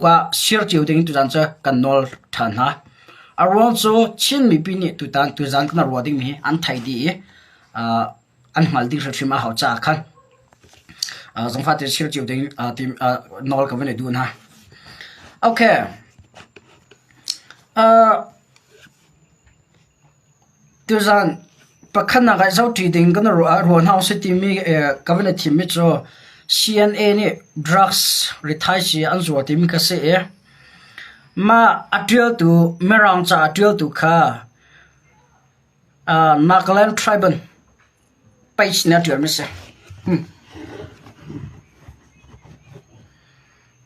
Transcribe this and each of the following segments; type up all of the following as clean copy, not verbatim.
Ah share cio ding tuzaan cu kan nawl ṭhan hna. A ruang cu Chin mipi nih tutan tuzaan kan ruah dingmi hi an theih dih i an hngalh dih hrimhrim a hau caah khan zangfah tein share cio ding nawl ka van i duh hna. Okay. Tuzaan pakhatnak ah zohṭi ding kan ruah hna usih timi ka van i thimmi cu CNA nih drugs rithaisii an zuar timi kha si i mah a ṭialtu Mirang ca a ṭialtu kha Nagaland Tribune page nih a ṭialmi a si.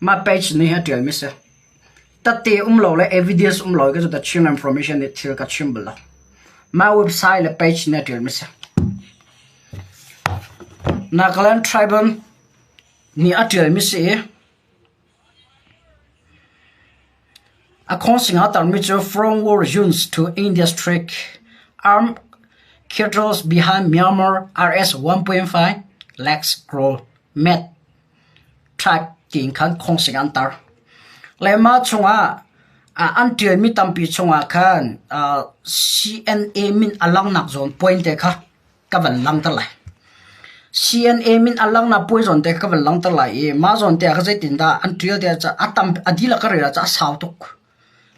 Mah page nih a ṭialmi a si. Tate um lo le evidence um lo ka cu the Chin information nih thil ka chim bal lo. Mah website le page nih a ṭialmi a si. Nagaland Tribune nih a ṭialmi si i a khawngsing ah tarmi cu From War Zones to India's Trick Armed Cartels Behind Myanmar RS 1.5 Lakhs Crore Met Tribe tiin khan khawngsing an tar. Le mah chungah an ṭialmi tampi chungah khan CNA min a langhnak zawn point te kha ka van langhter lai. CNA min a langhnak puai zawn te ka van langhter lai i mah zawn te ah khan zeitindah an ṭial te a tam a dihlak ka rel ah cun a sau tuk.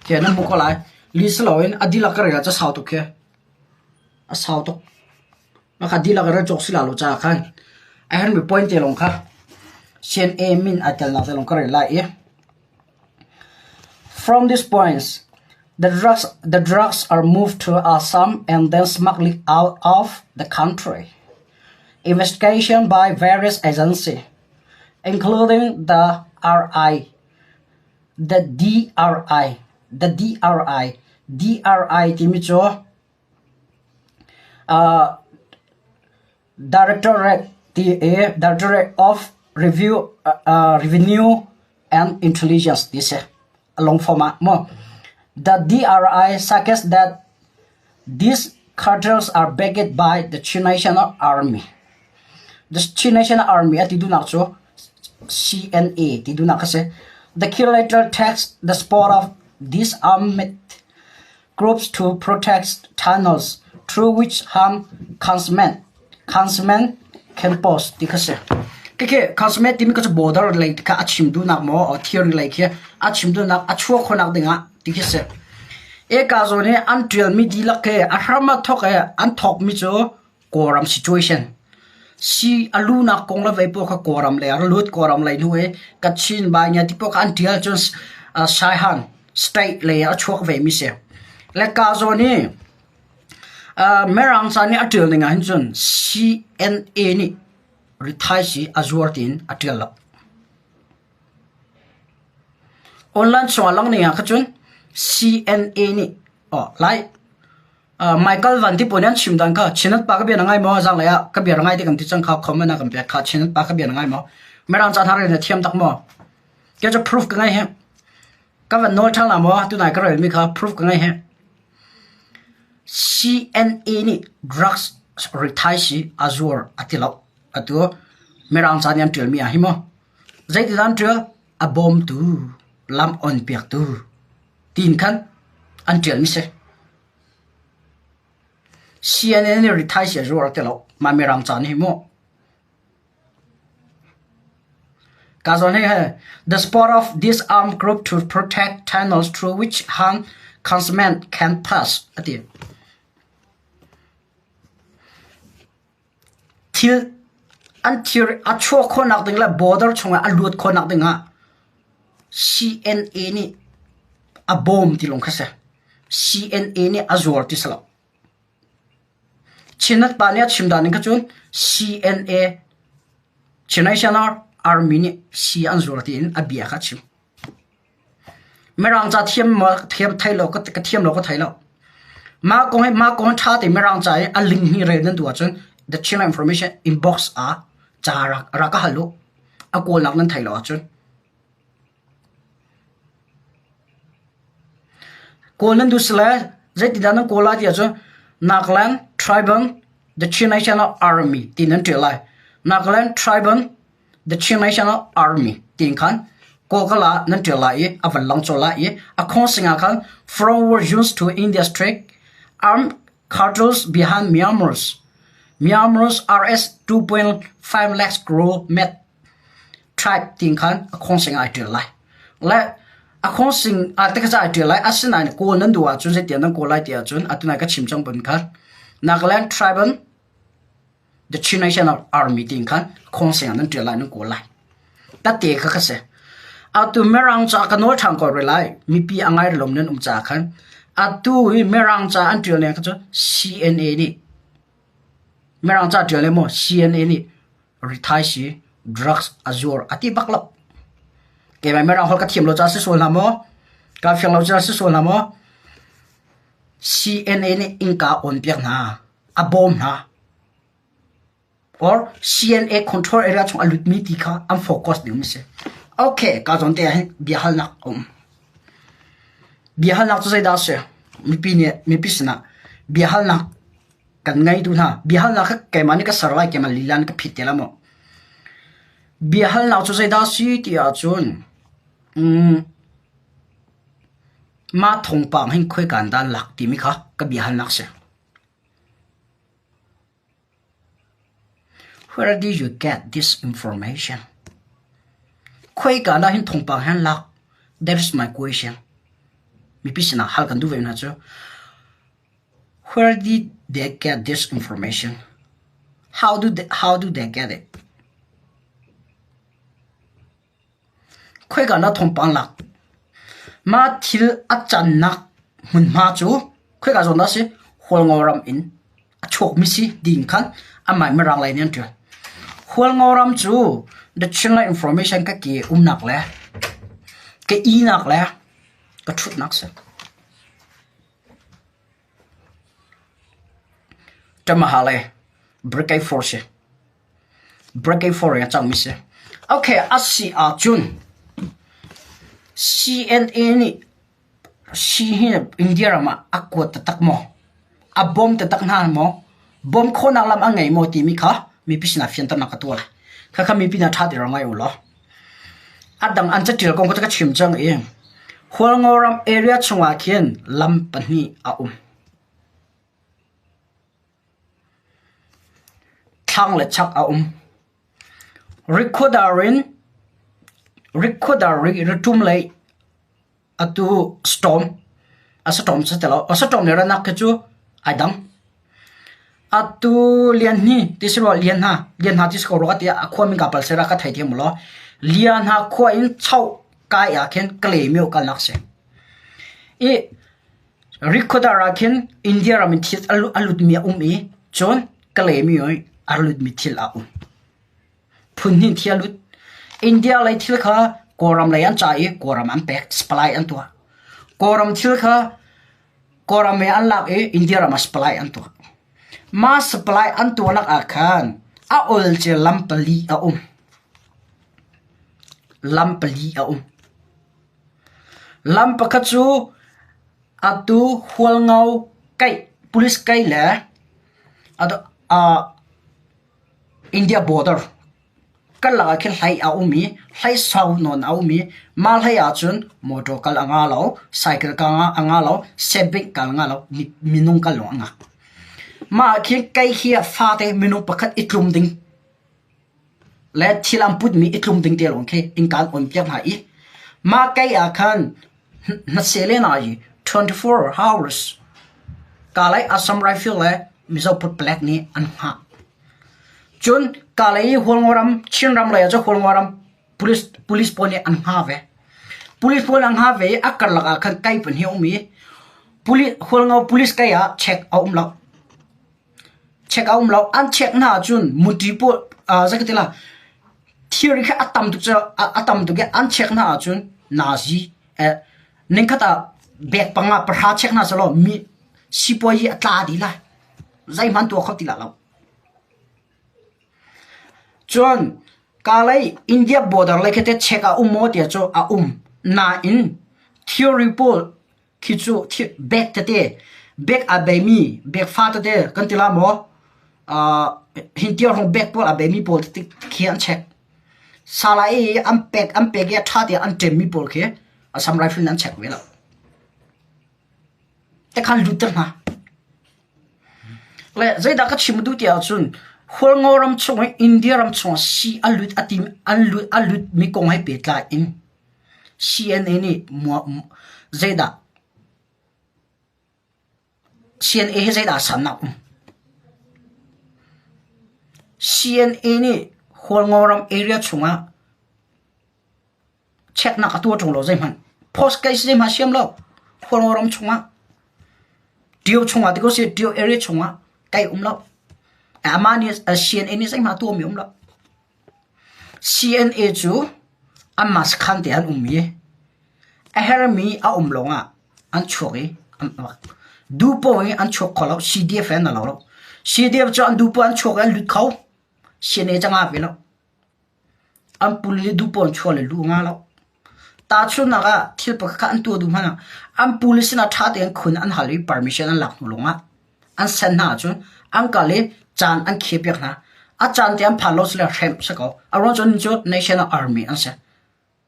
Khi nan hmuh ko lai. Li si loin a dihlak ka rel ah cun a sau tuk khi. A sau tuk. Mah kha dihlak in rak cawk si la lo caah khan a herhmi point te lawng kha CNA min ai telnak te lawng ka rel lai i From these points, the drugs are moved to Assam and then smuggled out of the country. Investigation by various agencies, including the RI, the DRI, the DRI, DRI timi cu Directorate ti i Directorate of Revenue and Intelligence ti si. A long form ah maw. The DRI suggests that these cartels are backed by the Chin National Army. The Chin National Army a ti duhnak cu CNA ti duhnak a si. The killer takes the spot of these armed groups to protect tunnels through which harm consummate can pass ti kha si. Khikhi consummate timi kha cu border lei kha a chim duhnak maw theory lei khi a chim duhnak a chuah khawhnak dingah ti khi si. Eka zawn hi an ṭialmi dihlak hi a hram a thawk i an thawkmi cu Kawlram situation si a lunak kong le vei pawl kha Kawlram lei ah ra lut Kawlram lei hnu i Kachin Banya ti pawl kha an ṭial cun Saihan state lei ah a chuak ve mi si. Le ka zawn hi Mirang ca nih a ṭial ning ah hin cun CNA nih rithaisi a zuar tiin a ṭial lo. Online chungah lang ning ah kha cun CNA nih lai Michael Van ti pawl nih an chim dan kha Chinat pa ka bia na ngai maw zanglei ah ka bia ngai ti kan ti cang kha comment ah kan pek kha Chinat pa ka bia na ngai maw Mirang ca thar na thiam tak maw ke cu proof ka ngai he ka van nawl ṭhan la maw tunai ka rel mi kha proof ka ngai he CNA nih drugs rithaisi a zuar a ti lo atu Mirang ca nih an ṭial mi ah hi maw zeitin an ṭial a bawmtu lam on piaktu tiin khan an ṭialmi si. CNN nih rithaisi a zuar ti lo. Mah Mirang ca nih mu. Ka zawn hei he the support of this armed group to protect tunnels through which harm consummate can pass ati. Thil an thir a chuah khawhnak ding le border chungah a luat khawhnak dingah CNA nih a bawm ti lawng kha si. CNA nih a zuar ti si lo. Chinat pa nih a chim dan ning kha cun CNA Chin National Army nih si an zuar tiin a bia kha a chim. Mirang ca thiam maw thiam thei lo ka thiam lo ka thei lo. Mah kong hi mah kong ṭha tein Mirang ca i a link hi rel nan duh ahcun the Chin Information inbox ah ca rak rak ka hal u. A kawlnak nan theih lo ahcun. Kawl nan duh sile zeitindah nan kawl lai ti ahcun Nagaland Tribal the Chin National Army ti nan ṭial lai. Nagaland Tribal the Chin National Army tiin khan Google ah nan ṭial lai i a van lang colh lai i a khawngsing ah khan From were used to India's trick armed cartels behind Myanmar's Myanmar's RS 2.5 lakhs crore met tribe tin khan a khawngsing ah ai ṭial lai. Le a khawngsing ah te kha ai ṭial lai. Asinain kawl nan duh ahcun zeitiah nan kawl lai ti ahcun atu nai ka chim cang bun khan Nagaland Tribal The Chin National Army tiin khan khawngsing ah nan ṭial lai nan kawl lai. Tate kha ka si. Atu Mirang ca ka nawl ṭhan ko rih lai. Mipi a ngai lom nan um ca khan. Atu hi Mirang ca an ṭial ning kha cu CNA nih Mirang ca ṭial maw CNA nih rithaisi drugs a zuar a ti bak lo. Keimah Mirang holh ka thiam lo caah si sual hna maw? Kaa fiang lo caah si sual hna maw? CNA nih innka on piak hna. A bawm hna. Or CNA control area chung a lutmi ti kha an focus ding a si. Okay, ka zawn te ah hin biahalnak a um. Biahalnak cu zeidah a si? Mipi nih mipi sinah biahalnak kan ngei tu hna. Biahalnak kha keimah nih ka ser lai, keimah lila nih ka phit te la maw? Biahalnak cu zeidah a si ti ahcun mah thawngpang hin khoika in dah lak timi kha ka biahalnak a si. Where did you get this information? Khoika dah hin thawngpang hi an lak? That is my question. Mipi sinah hal kan duh ve hna cu. Where did they get this information? How do they get it? Khoika na thawngpang lak? Mah thil a cannak hmunhma cu khoika zawn dah a si? Hualngo ram in a chuakmi si tiin khan amah Mirang lei nih an ṭial. Hualngo ram cu the Chinland Information ka ke umnak le ka ihnak le ka ṭhutnak si. Ṭamaha le Brigade Force si. Brigade Force a cangmi si. Okay, a si ahcun CNA nih si hi India ram ah a kuat taktak maw? A bawm taktak hna maw? Bawm khawhnak lam a ngei maw timi kha mipi sinah fianternak ka tuah lai. Khakha mipi hna ṭha tein ngai u law. A dang an caṭial kong ka chim cang i Hualngoram area chungah khin lam pahnih a um. Thlang le chak a um. Rikhuadar in Rikhuadar ritum lei atu storm a storm si ti lo. A storm le ranak khi cu ai dang. Atu lian hi ti si rua lian hna lian hna ti si ko rua tiah a khua min ka pal sera ka thei thiam law. Lian hna khua in chau kai ah khin Kalaymyo kalnak si. I Rikhuadar ah khin India ram in thil a lutmi a um i cun Kalaymyo i a lutmi thil a um. Phun hnih thil a lut. India lei thil kha Kawlram lei an cah i Kawlram an pek, supply an tuah. Kawlram thil kha Kawlram he an lak i India ram ah supply an tuah. Mah supply an tuahnak ah khan a olce lam pali a um. Lam pali a um. Lam pakhat cu atu Hualngo kaih police kaih le India border karlak ah khin hlei a um i hlei sau nawn a um i mah hlei ahcun motor kal a nga lo, cycle kal a nga lo, sebik kal a nga lo, minung kal lawng a nga. Mah ah khin kei hi fate minung pakhat i tlum ding le thil an putmi i tlum ding te lawng khi innka an on piak hna i mah kei ah khan hnaseh len ah i 24 hours Kalay Assam Rifle le Mizo Put Palek nih an hngah. Cun Kalay i Hualngoram Chinram lei ah cun Hualngoram police police pawl nih an hngah ve. Police pawl an hngah ve i a karlak ah khan kai pahnih a um i police Hualngo police kai ah check a um lo. Check a um lo. An check hna ahcun muṭi pawl zei ka ti la thilri kha a tam tuk cu a tam tuk i an check hna ahcun nazi ningkhat ah bag panga pahra check hna selaw mi sipuazi a tla dih lai. Zeihmanh tuah kho ti lai lo. Cun kalay India border lei khi teh check a um maw tiah cu a um. Nain theory pawl khi cu bag tete bag aa beimi bag fa tete kan ti la maw hintiar hong bag pawl aa beimi pawl khi an check. Sala i an pek an pek i a ṭha tiah an ṭemmi pawl khi Assam Rifle nih an check ve lo. Tekhan lut ter hna. Le zeidah ka chim duh ti ahcun Hualngo ram chung i India ram chungah si a lut a tim an lut a lut mi kong he pehtlai in CNA nih zeidah CNA hi zeidah sannak um? CNA nih Hualngo ram area chungah checknak a tuah ṭung lo zeihmanh. Post kai si zeihmanh siam lo. Hualngo ram chungah Tio chungah ti ko si Tio area chungah kai um lo. Amah nih CNA nih zeihmanh a tuahmi um lo. CNA cu anmah sakhan te an um i a hermi a um lawngah an chuak i an duhpoh in an chuak kho lo. CDF he an lo lo. CDF cu an duhpoh an chuak i an lut kho. CNA cu a ngah ve lo. An pul le duhpoh an chuah le luh a ngah lo. Tahchunhnak ah thil pakhat kha an tuah duh hmanh ah an pule sinah ṭha tein khun an hal i permission an lak hnu lawngah an send hna ahcun an kal i caan an khiahpiak hna. A caan te an phan lo sile hremh si ko. A ruang cu an cu National Army an si.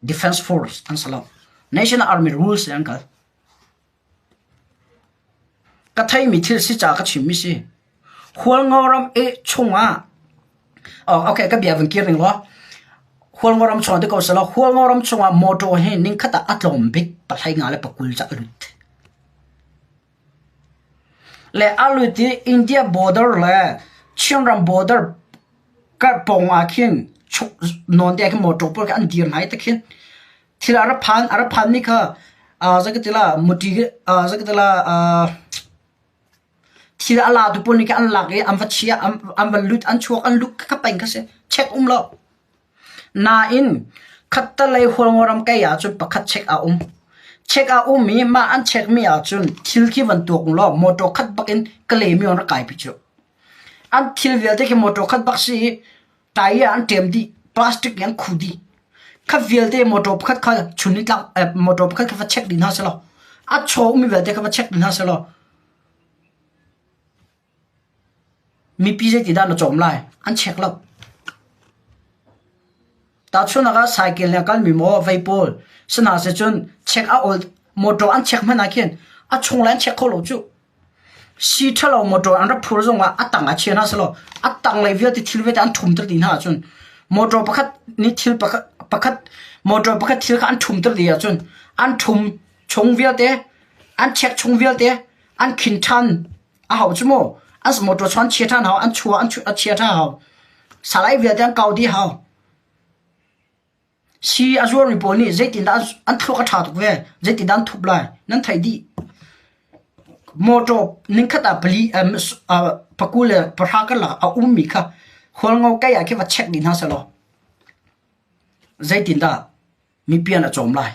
Defense Force an si lo. National Army rules in an kal. Ka theimi thil si ca ka chimmi si. Hualngo ram e chungah oh, okay ka bia van kir ning law Hualngo ram chungah ti ko selaw Hualngo ram chungah motor hi ningkhat ah a tlawm bik pahlei nga le pakul ca a lut. Le a lut i India border le Chinram border kar pawng ah khin chuk nawn te khin motor pawl kha an dir hna i tikhin thil a ra phan a ra phanmi kha zakatila muṭi zakatila thil a latu pawl nih khin an lak i an va chiah an va lut an chuak an lut kha peng kha si check um lo. Nain khattelei Hualngoram kei ahcun pakhat check a um. Check a um i mah an check mi ahcun thil khi van tuak law motor khat bak in Kalay mi an rak kaipi cu. An thil vialte khi motor khat bak si i tai ah an ṭem dih, plastic in an khu dih. Khat vialte motor pakhat kha chun nitlak motor pakhat kha va check dih hna selaw a chaw ummi vialte kha va check dih hna selaw Mipi zeitindah na cawm lai? An check lo. Tahchunhnak ah cycle in a kalmi maw vei pawl si hna seh cun check a awl motor an check hmanh ah khin a chunglei an check kho lo cuh. Sii ṭhalo motor an rak phur zongah a tang ah chia hna sehlaw a tanglei vialte thil vialte an ṭhumter dih hna ahcun motor pakhat nih thil pakhat pakhat motor pakhat thil kha an ṭhumter dih ahcun an ṭhum chung vialte an check chung vialte an khin ṭhan a hau cu mu an motor chuan chia ṭhan hau an chua an a chia ṭhan hau salai vialte an kau dih hau si a zuarmi pawl nih zeitindah an thluak a ṭha tuk ve zeitindah an thup lai nan theih dih motor ningkhat ah pali pakul le pahra karlak a ummi kha hualngo kei ah khi va check dih hna selaw zeitindah mipi an a cawm lai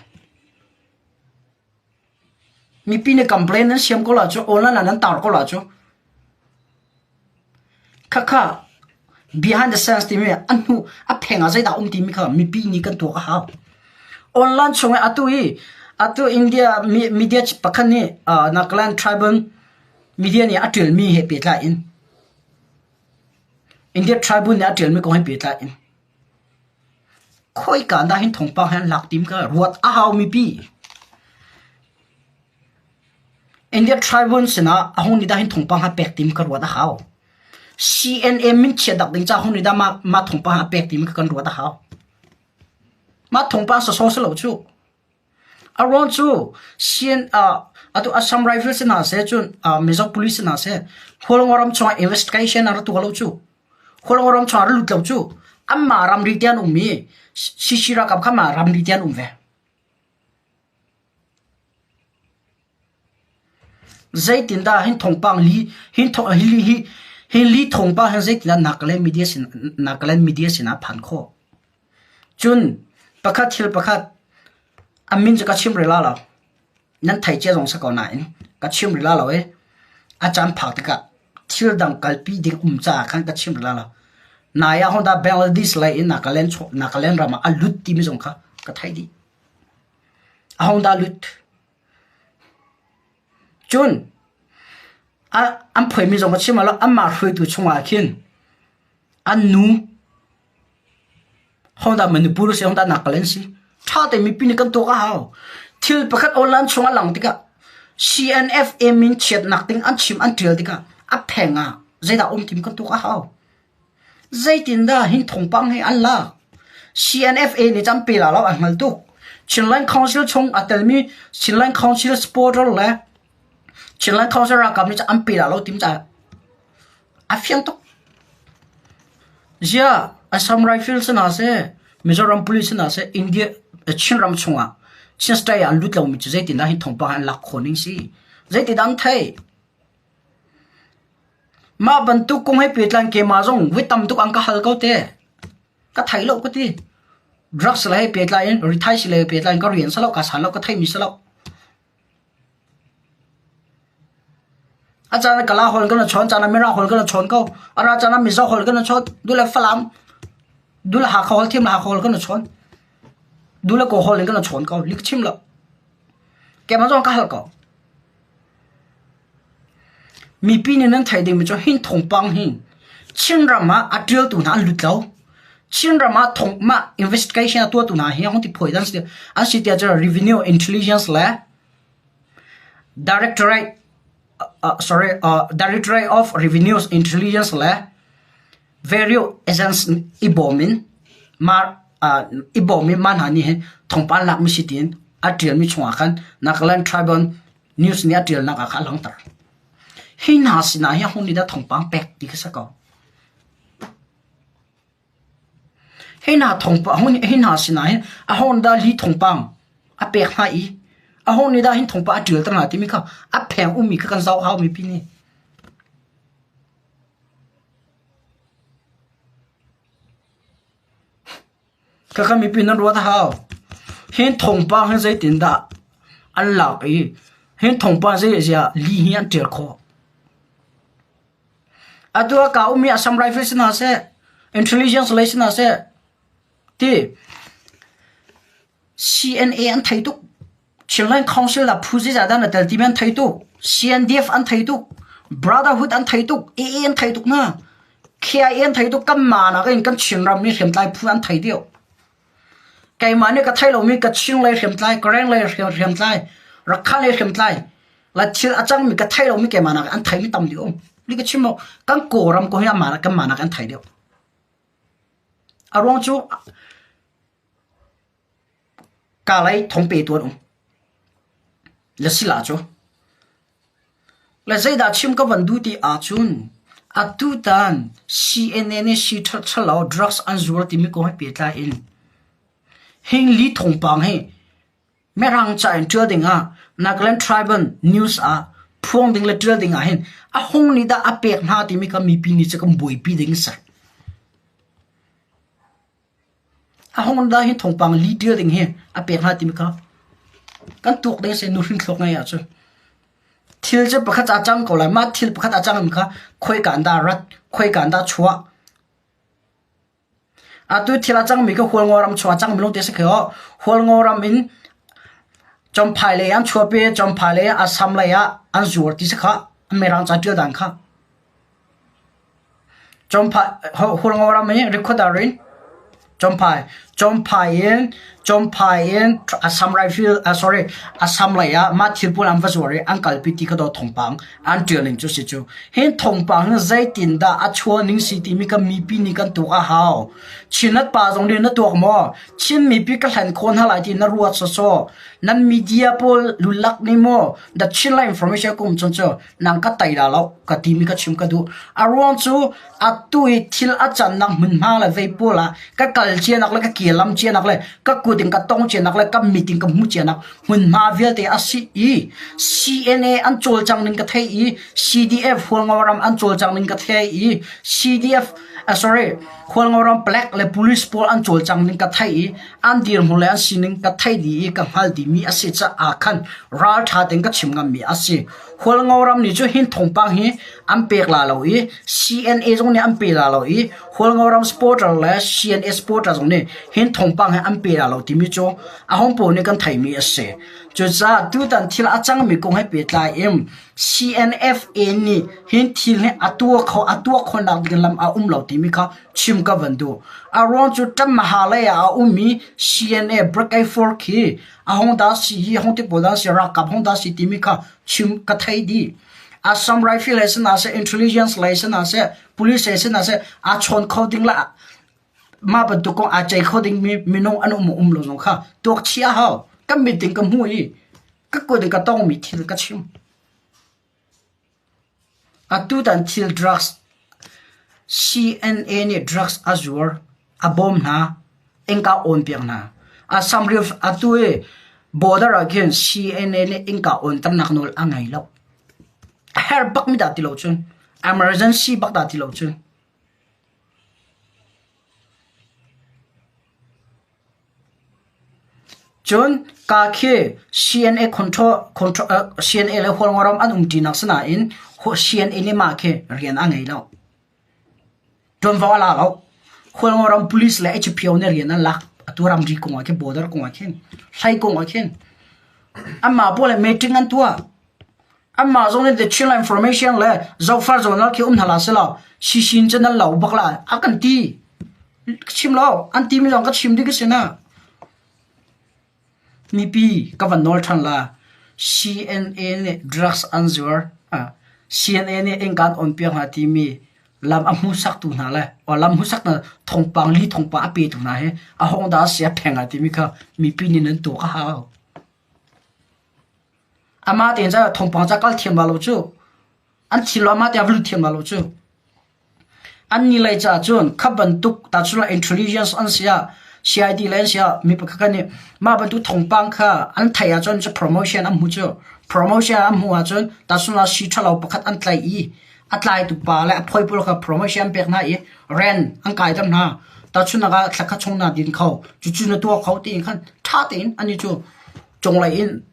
Mipi nih complain nan siam ko la cu, online ah nan tar ko la cu. Khakha behind the scenes timi a hnu a pheng ah zeidah um timi kha mipi nih kan tuak a hau. Online chung i atu i atu India media pakhat nih Nagaland Tribal media nih a ṭialmi he pehtlai in India Tribal nih a ṭialmi kong he pehtlai in Khoika dah hin thawngpang hi an lak tim ka ruat a hau mipi. India Tribune sinah a hung nih dah hin thawngpang ha pek tim ka ruat a hau. CNA min chiat dak ding ca hung nih dah mah mah thawngpang ha pek tim ka kan ruat a hau. Mah thawngpang sawsawh si lo cu. A ruang cu CN atu Assam Rifle sinah seh cun Mizo Police sinah seh Khualngo chungah investigation a ra tuah lo cu. Khualngo ram chungah ra lut lo cu. Anmah ramri te an um i CC ralkap kha mah ramri te an um ve. Zeitindah hin thawngpang li hin thawng hi li hi hi li thawngpang hin zeitindah Nagaland media sin Nagaland media sinah phan khawh? Cun pakhat thil pakhat a min cu ka chim rih la lo. Nan thei cia zong si ko nain ka chim rih la lo i a caan phak tikah thil dang kalpi ding um caah khan ka chim rih la lo. Nai ah Honda Bangladesh lei in Nagaland Nagaland ram ah a lut timi zong kha ka theih dih. A Honda lut. Cun an phoimi zong ka chim lo anmah hruaitu chungah khin an nu. Honda Manipur si Honda Nagaland si. Tha te mipi nih kan tuak a hau. Thil pakhat online chung a lang tikah CNFA min chiatnak ding an chim an tial tikah a pheng ah zeidah um tim kan tuak a hau. Zeitindah hin thawngpang hi an lak? CNFA nih cam pe la lo an hngal tuk. Chinland Council chung a telmi Chinland Council supporter le Chinland Council ralkap nih an pe la lo tim ca a fiang tuk. Ziah Assam Rifles hna seh, Mizoram Police hna seh, India Chinram chungah Chin State ah an lut lomi cu zeitindah hi thawngpang an lak khawh ning si? Zeitindah an theih? Mah bantuk kong he pehtlai in keimah zong voi tam tuk an ka hal ko te. Ka thei lo ka ti. Drugs le he pehtlai in rithaisi le he pehtlai in ka rian si lo, ka san lo, ka theimi si lo. A caan ah Kala holh kan i chawn, caan ah Mirang holh kan i chawn ko. A ra caan ah Mizo holh kan i chawn. Dule Falam, dule Hakha holh thiam le Hakha holh kan i chawn. Dule Kaw holh in kan i chawn ko. Lik chim lo. Keimah zong ka hal ko. Mipi nih nan theih dingmi cu hin thawngpang hi Chinram ah a ṭialtu hna an lut lo. Chinram ah thawng mah investigation a tuahtu hna hi hong ti phuai an si an si tiah cun Revenue Intelligence le Directorate sorry Directorate of Revenue Intelligence le Value Agents i bawm in mah i bawm in mah hna nih hin thawngpang lakmi si tiin a ṭialmi chungah khan Nagaland Tribal News nih a ṭialnak ah kha a langhter. Hi hna sinah hi hung nih dah thawngpang pek ti kha si ko. Hi hna thawngpang hi hna sinah hin aho nih dah li thawngpang a pek hna i aho nih dah hin thawngpang a ṭialter hna timi kha a pheng ummi kha kan zoh hau mipi nih. Khakha mipi nan ruat a hau. Hin thawngpang hi zeitindah an lak i hin thawngpang zei ziah li hi an ṭial khawh. Atu ah ka ummi Assam Rifle si hna seh, Intelligence lei si hna seh, ti CNA an thei tuk. Chinland Council ah phu zeizah dah na tel timi an thei tuk. CNDF an thei tuk. Brotherhood an thei tuk. AA an thei tuk na. KIA an thei tuk. Kan mah nak in kan Chinram mi hriamtlai phu an thei deuh. Keimah nih ka thei lomi ka Chin lei hriamtlai, Karen lei hriamtlai, Rakha lei hriamtlai, la thil a cangmi ka thei lomi keimah nak an theimi tam deuh. Li ka chim kan Kawlram ko hi amah kan mah nak an thei deuh. A ruang cu Kalay thongpetu an um. Le sila cu. Le zeidah chim ka van duh ti ahcun atutan CNA nih si ṭhalo drugs an zuar timi kong he pehtlai in hing li thawngpang hi Mirang ca in ṭial ding ah Nagaland Tribal News ah phuang ding le ṭial ding ah hin a hung nih dah a pek hna timi kha mipi nih cu kan buaipi ding a si. A hung da hi thawngpang li ṭial ding hi a pek hna timi kha kan tuak ding a si nuhrin thluak ngei ahcun. Thil cu pakhat a cang ko lai. Mah thil pakhat a cangmi kha khoika an dah rat, khoika an dah chuah. Atu thil a cangmi kha Hualngo ram chuah a cangmi lawng te a si kho. Hualngo ram in Champhai lei an chuahpi, Champhai lei Assam lei ah an zuar ti si kha Mirang ca ṭial dan kha. Hualngo ram i Rikhuadar in Champhai Champhai in Champhai in Assam Rifle sorry Assam lei ah mah thil pawl an va zuar i an kalpi ti kha dawh thawngpang an ṭial ning cu si cu. Hi thawngpang hi zeitindah a chuah ning si timi kan mipi nih kan tuak a hau. Chinat pa zong nih na tuak maw? Chin mipi ka hlen khawh hna lai ti na ruat sawsawh. Nan media pawl lulak nih maw The Chinland Information kum cun cu nang ka tai la lo ka timi ka chim ka duh. A ruang cu atu i thil a cannak hmunhma le vei pawl ah ka kal cianak le ka ke lam cianak le ka kut in ka tong cianak le ka mit in ka hmu cianak hmunhma vialte a si i CNA an cawlcang ning ka thei i CDF Hualngoram an cawlcang ning ka thei i CDF sorry Hualngoram Black le police pawl an cawlcang ning ka thei i an dirhmun le an sining ka thei dih i ka hngal dihmi a si caah khan ralṭha tein ka chim ngammi a si. Hualngoram nih cu hin thawngpang hi an pek la lo i CNA zong nih an pe la lo i Hualngoram supporter le CNA supporter zong nih hin thawngpang hi an pe la lo timi cu a hong pawl nih kan theihmi a si. Cucaah tutan thil a cangmi kong he pehtlai in CNFA nih hin thil hi a tuah kho a tuah khawhnak ding lam a um lo timi kha chim ka van duh. A ruang cu Ṭammaha lei ah a ummi CNA Brigade 4 khi a hong dah si hi hong ti pawl dah si ralkap hong dah si timi kha chim ka thei dih. Assam Rifle he si hna seh, Intelligence lei si hna seh, Police he si hna seh, aa chawn kho ding le mah bantuk kong aa ceih kho dingmi minung an um um lo zong kha tuak chih a hau. Kan mit in ka hmuh i ka kut in ka tongmi thil ka chim. Atutan thil drugs CNA nih drugs a zuar, a bawm hna, innka awn piak hna. Assam Rifle atu i border ah khin CNA nih innka awnternak nawl a ngei lo. A herh bakmi dah ti lo cun, emergency bak dah ti lo cun. Cun kaa khi CNA control CNA le Hualngoram an umṭinak si nain CNA nih mah khi rian a ngei lo. Ṭuanvo a la lo. Hualngoram police le HPO nih rian an lak. Atu ramri kong ah khin border kong ah khin hlei kong ah khin anmah pawl he meeting an tuah. Anmah zong nih The Chinland Information le Zophar Journal khi um hna hlah selaw sisin cu nan lo bak lai a kan ti. Ka chim lo. An timi zong ka chim ding ka si na. Mipi ka van nawl ṭhan la. CNA nih drugs an zuar. CNA nih innkaan on piak hna timi lam a hmuhsaktu hna le o lam hmuhsak hna thawngpang li thawngpang a petu hna hi a hong dah a si a pheng ah timi kha mipi nih nan tuak a hau. Amah tein ca thawngpang ca kal thiam lo cu. An thil lo amah te a va lut thiam lo cu. An ni lei caah cun kha bantuk tahchunhnak intelligence an si ah CID lei an si ah mi pakhat khat nih mah bantuk thawngpang kha an theih ahcun cu promotion an hmu cu. Promotion an hmuh ahcun tahchunhnak sii ṭhalo pakhat an tlaih i a tlaitu pa le a phawi pawl kha promotion an pek hna i rent an kaiter hna. Tahchunhnak ah thla khat chung na din kho, cucu na tuah kho tiin khan ṭha tein annih cu cunglei in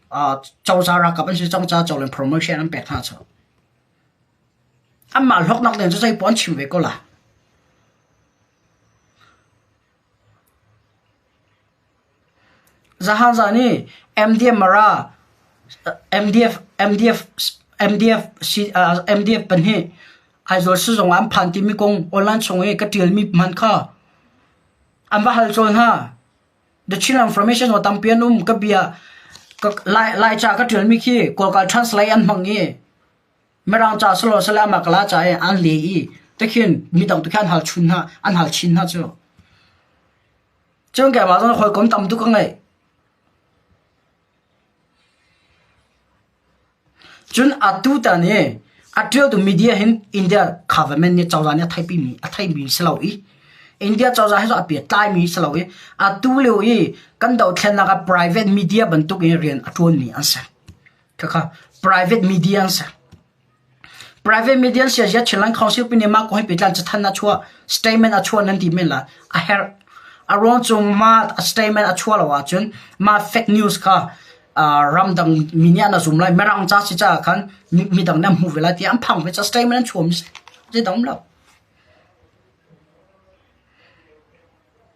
cozah ralkap an si cang caah cozah promotion an pek hna cu. Anmah hlawknak ding cu zeipaoh an chim ve ko la. Zahan zan i MDF Mara MDF MDF MDF MDF pahnih Aizawl sizung ah an phan timi kong online chung i ka ṭialmi hmanh kha an va hal cawl hna. The Chin Information wa tampi an um ka bia ka Lai Laica ka ṭialmi khi Kawlkal translate an hmang i Mirang ca silo sile amah kala ca i an le i tikhin midang tu khi an hal chun hna an hal chin hna cu. Cun keimah zong hawikom tam tuk ka ngei. Cun atu tan i a ṭialtu media hin India government nih cozah nih a theihpimi a theihmi si lo i India cozah he zong a pehtlaimi si lo i atu lio i kan dohthlennak ah private media bantuk in rian a ṭuanmi an si. Khakha private media an si. Private media an si ah Chinland Council pin nih mah kong he pehtlai cathanh a chuah statement a chuah nan ti men lai. A herh. A ruang cu mah statement a chuah lo ahcun mah fake news kha ramdang mi nih an zum lai. Mirang ca si caah khan midang nih an hmuh ve lai tiah an phang ve ca statement an chuah mi si. Zeidang um lo.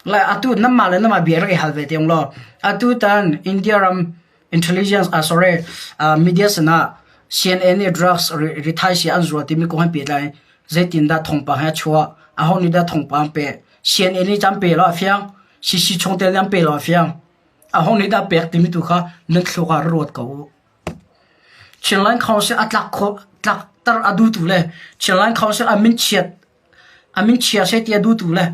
Lai atu nanmah le nanmah bia rak i hal ve te ung law atu tan India ram intelligence ah sorry media sinah CNN nih drugs rithai si an zuar timi kong he pehtlai zeitindah thawngpang he a chuah aho nih dah thawngpang pe CNN nih caan pe lo a fiang CC chungtel nih an pe lo a fiang aho nih dah pek timi tu kha nan thluak ah ruat ko u Chinland Council a tlak khawh tlakter a duhtu le Chinland Council a min chiat A min chia seh ti a duhtu le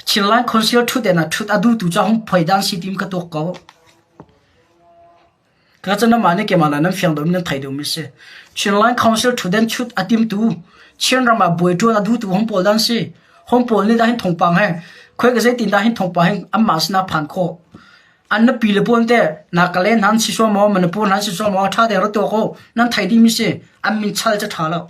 Chinland Council ṭhutden ah ṭhut a duhtu cu hung phoi dan si tim ka tuak ko. Ka cu namah nih keimah nan fiang deuh nan thei deuhmi si. Chinland Council ṭhutden chut a timtu Chinram ah buai ṭuan a duhtu hong pawl dan si. Hong pawl nih dah hin thawngpang he khoi ka zeitin dah hin thawngpang he anmah sinah phan khawh. An nupi le pawl te Nagaland nan si sual maw Manipur nan si sual maw ṭha te ra tuak u nan thei dihmi si an min chal cu ṭha lo.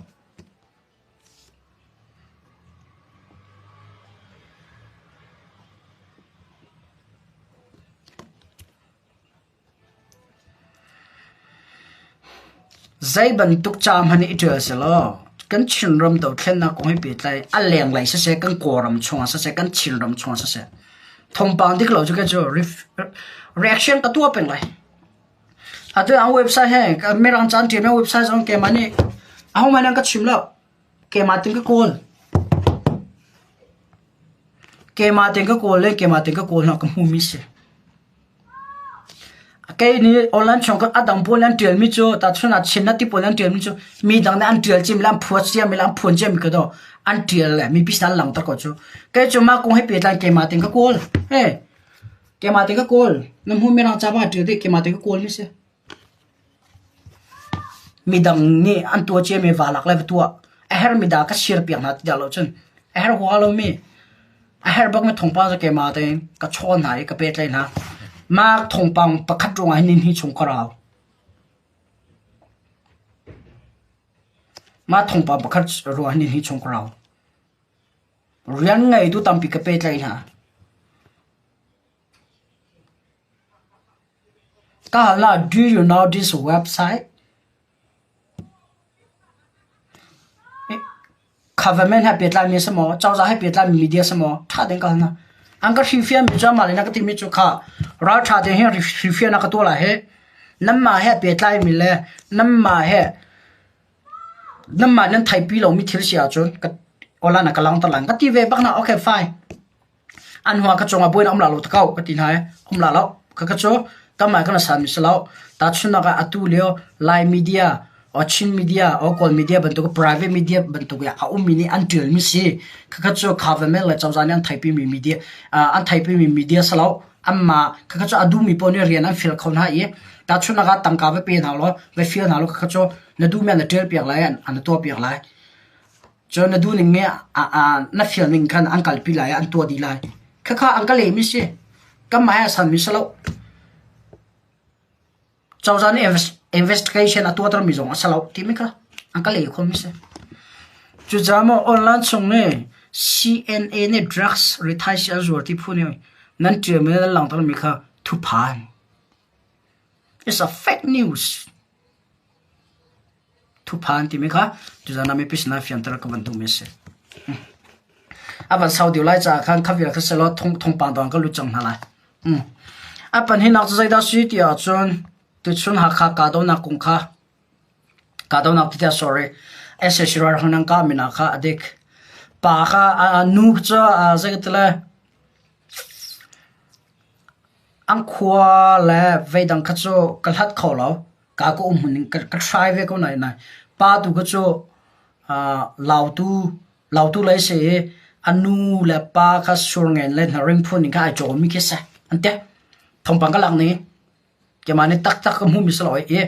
Zei bantuk ca hmanh i ṭial selaw kan Chinram dothlennak kong he pehtlai a lenglei siseh, kan Kawlram chungah siseh, kan Chinram chungah siseh, thawngpang dik lo cu kei cu reaction ka tuah peng lai. Atu an website he mirang ca an ṭialmi website zong keimah nih ahohmanh an ka chim lo. Keimah tein ka kawl. Keimah tein ka kawl le keimah tein ka kawl hna ka hmuhmi si. Kei nih online chung a dang pawl an ṭialmi cu tahchun ah Chin ti pawl an ṭialmi cu mi dang nih an ṭial cim le an phuat ciami le an phuan ciami ka daw an ṭial le mipi sin an langhter ko cu. Kei cu mah kong he pehtlai keimah tein ka kawl. Hey, keimah tein ka kawl. Na hmuh mirang ca bang a ṭial dih keimah tein ka kawlmi si. Midang nih an tuah ciami va lak le va tuah. A herhmi dah ka share piak hna ti dah lo cun a herh huaha lomi a herh bakmi thawngpang cu keimah tein ka chawn hna i ka pehtlaih hna. Mah thawngpang pakhat ruangah hin nihnih chung ka rau. Mah thawngpang pakhat ruangah hin nihnih chung ka rau. Rian ngeitu tampi ka pehtlaih hna. Ka hal ah do you know this website? Government he pehtlaimi a si maw? Cozah he pehtlaimi media a si maw? Ṭha tein ka hal hna. An ka hrilhfiahmi cu amah le na ka timi cu kha ralṭha tein hin hrilhfiahnak ka tuah lai hi. Nanmah he pehtlaimi le nanmah he nanmah nan theihpi lomi thil si ahcun ka online ah ka langhter lai. Ka ti ve bak hna. Okay, fine. An hua ka cungah buainak um la lo ta ko ka ti hna i um la lo. Khakha cu kanmah kan sanmi si lo. Tahchunhnak ah atu lio Lai media or Chin media or Kawl media bantuk private media bantuk i a ummi nih an ṭialmi si. Khakha cu government le cozah nih an theihpimi media an theihpimi media si lo. Anmah khakha cu a duhmi paoh nih rian an fial kho hna i tahchunhnak ah tangka va pe hna law va fial hna law khakha cu na duhmi an na ṭialpiak lai an na tuahpiak lai. Cun na duhning nih na fialning khan an kalpi lai i an tuah dih lai. Khakha an ka lehmi si. Kanmah he a sanmi si lo. Cozah nih investigation a tuahtermi zong a si lo timi kha an ka leh khomi si. Cucaah maw online chung nih CNA nih drugs rithaisi an zuar ti phu nih nan ṭialmi le nan langhtermi kha thuphan. It's a fake news. Thuphan timi kha tuzan ah mipi sinah fianter ka van duhmi a si. A van sau deuh lai caah khan kha vial kha selaw thawngpang dawng ka lut cang hna lai. A panhinak cu zeidah si ti ahcun tuchun Hakha kahdohnak kong kha kahdohnak ti tiah sorry SAC ralhrang nan kah mi kha a dik. Pa kha nu cu zei ka ti le an khua le veidang kha cu ka hlat kho lo. Ka ka um hmun in ka try ve ko nain pa tu kha cu lautu lautu lei si i a nu le pa kha surngen le hnaring phun in kha ai cawmmi khi si an ti. Thawngpang ka lak ning keimah nih taktak ka hmuhmi si lo i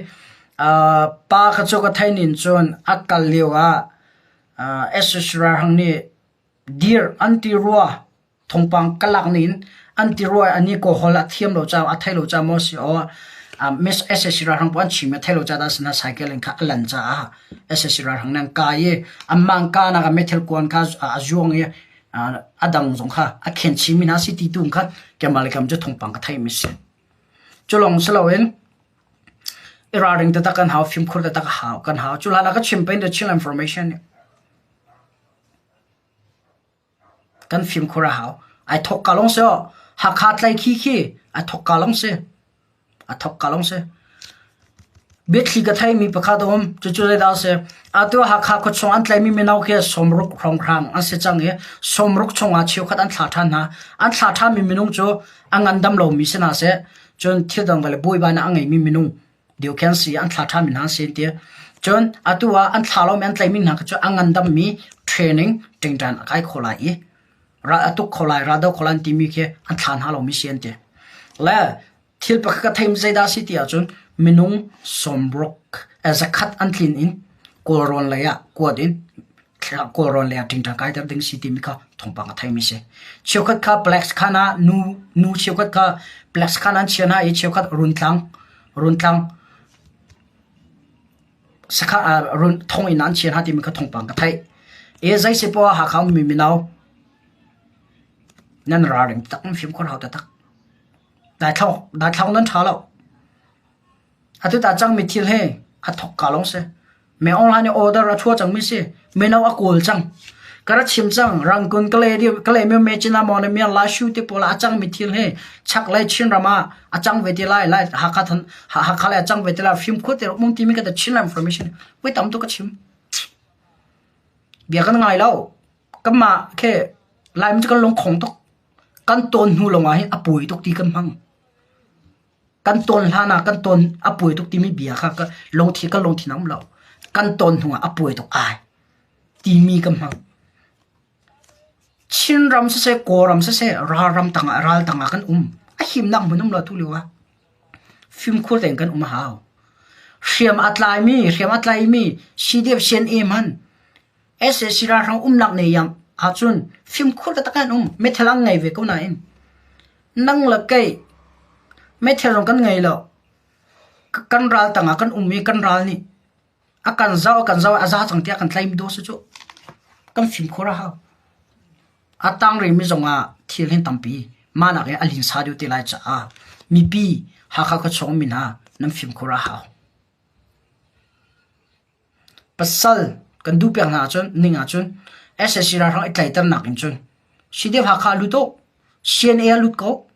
pa kha cu ka theih ning cun a kal lio ah SSC ralhrang nih dir an ti rua. Thawngpang ka lak ning an ti rua an i kawl a thiam lo caah a thei lo caah maw si aw Miss SAC ralhrang pawl an chim i a thei lo caah dah si na cycle in kha a lan caah SAC ralhrang nih an kai i anmah an kahnak ah meithal kuan kha a zuang i a dang zong kha a khen chihmi hna si ti tu kha keimah le keimah cu thawngpang ka theihmi si. Cu lawng si loin i ralring taktak kan hau, fimkhur taktak kan hau. Cu hlan ah ka chim peng the Chin information nih Kan fimkhur a hau. Ai thawk ka lawng si aw. Hakha tlaikhi khi ai thawk ka lawng si. A thawk ka lawng si. Biathli ka theimi pakhat a um. Cucu zeidah a si? Atu Hakha khuachung an tlaimi mino khi sawmruk hrawnghrang an si cang i sawmruk chungah cheukhat an thla ṭhan hna. An thla ṭhanmi minung cu a ngandam lomi si hna seh, cun thil dang le buaibainak a ngeimi minung Deu khen si an thla ṭhanmi hna an si an ti. Cun atu ah an thla lomi an tlaihmi hna kha cu a ngandammi training ṭingṭan a kai kho lai i ral a tuk kho lai, raldo kho lai an timi khi an thla hna lomi si an ti. Le thil pakhat ka theimi zeidah a si ti ahcun minung sawmruk zakhat an tlin in Kawlrawn lei ah kuat in Kawlrawn lei ah ṭingṭang kaiter ding si timi kha thawngpang a theimi si. Cheukhat kha Plex khan ah nu nu cheukhat kha Plex khan an chia hna i cheukhat Runtlang Runtlang sakha run thonginn ah an chia hna timi kha thawngpang ka theih. E zei si poah Hakha ummi mino nan ralring tak nan fimkhur hau taktak. Daithlang daithlang nan ṭha lo. Atu ta cangmi thil he a thok ka lawng si. Me online i order a thua cangmi si. Mino a kawl cang. Ka ra chim cang Rangoon Kalaymyo Myitkyina Mawlamyine Lashu te pawl ah a cangmi thil hi chaklei Chinram ah a cang ve te lai lai Hakha than Hakha lei a cang ve te lai fimkhur te um timi ka ta Chinland information voi tam tuk ka chim. Bia kan ngai lo. Kanmah khi Laimi cu kan lungkhong tuk. Kan tawn hnu lawngah hin a pawi tuk ti kan hmang. Kan tawn hlan ah kan tawn a pawi tuk timi bia kha ka lungthin kan lungthin a um lo. Kan tawn hnu ah a pawi tuk ai timi kan hmang. Chinram siseh, Kawlram siseh, ralram tangah ral tangah kan um. A himnak hmun um lo tu lio ah. Fimkhur tein kan um a hau. Hriam a tlaimi, hriam a tlaimi CDF CNA hmanh sac ralhrang umnak nei yang ahcun fimkhur taktak in an um. Meithal an ngei ve ko nain nang le kei meithal zong kan ngei lo. Kan ral tangah kan um i kan ral nih a kan zoh a kan zoh a za cang tiah kan tlaimi dawh si cu. Kan fimkhur a hau. A tang rihmi zongah thil hin tampi mah nak in a linsa deuh te lai caah mipi Hakha khuachung mi hna nan fimkhur a hau. Pasal kan duh piak hna ahcun ning ahcun sac ralhrang i tlaiternak in cun CDF Hakha a lut u, CNA a lut ko.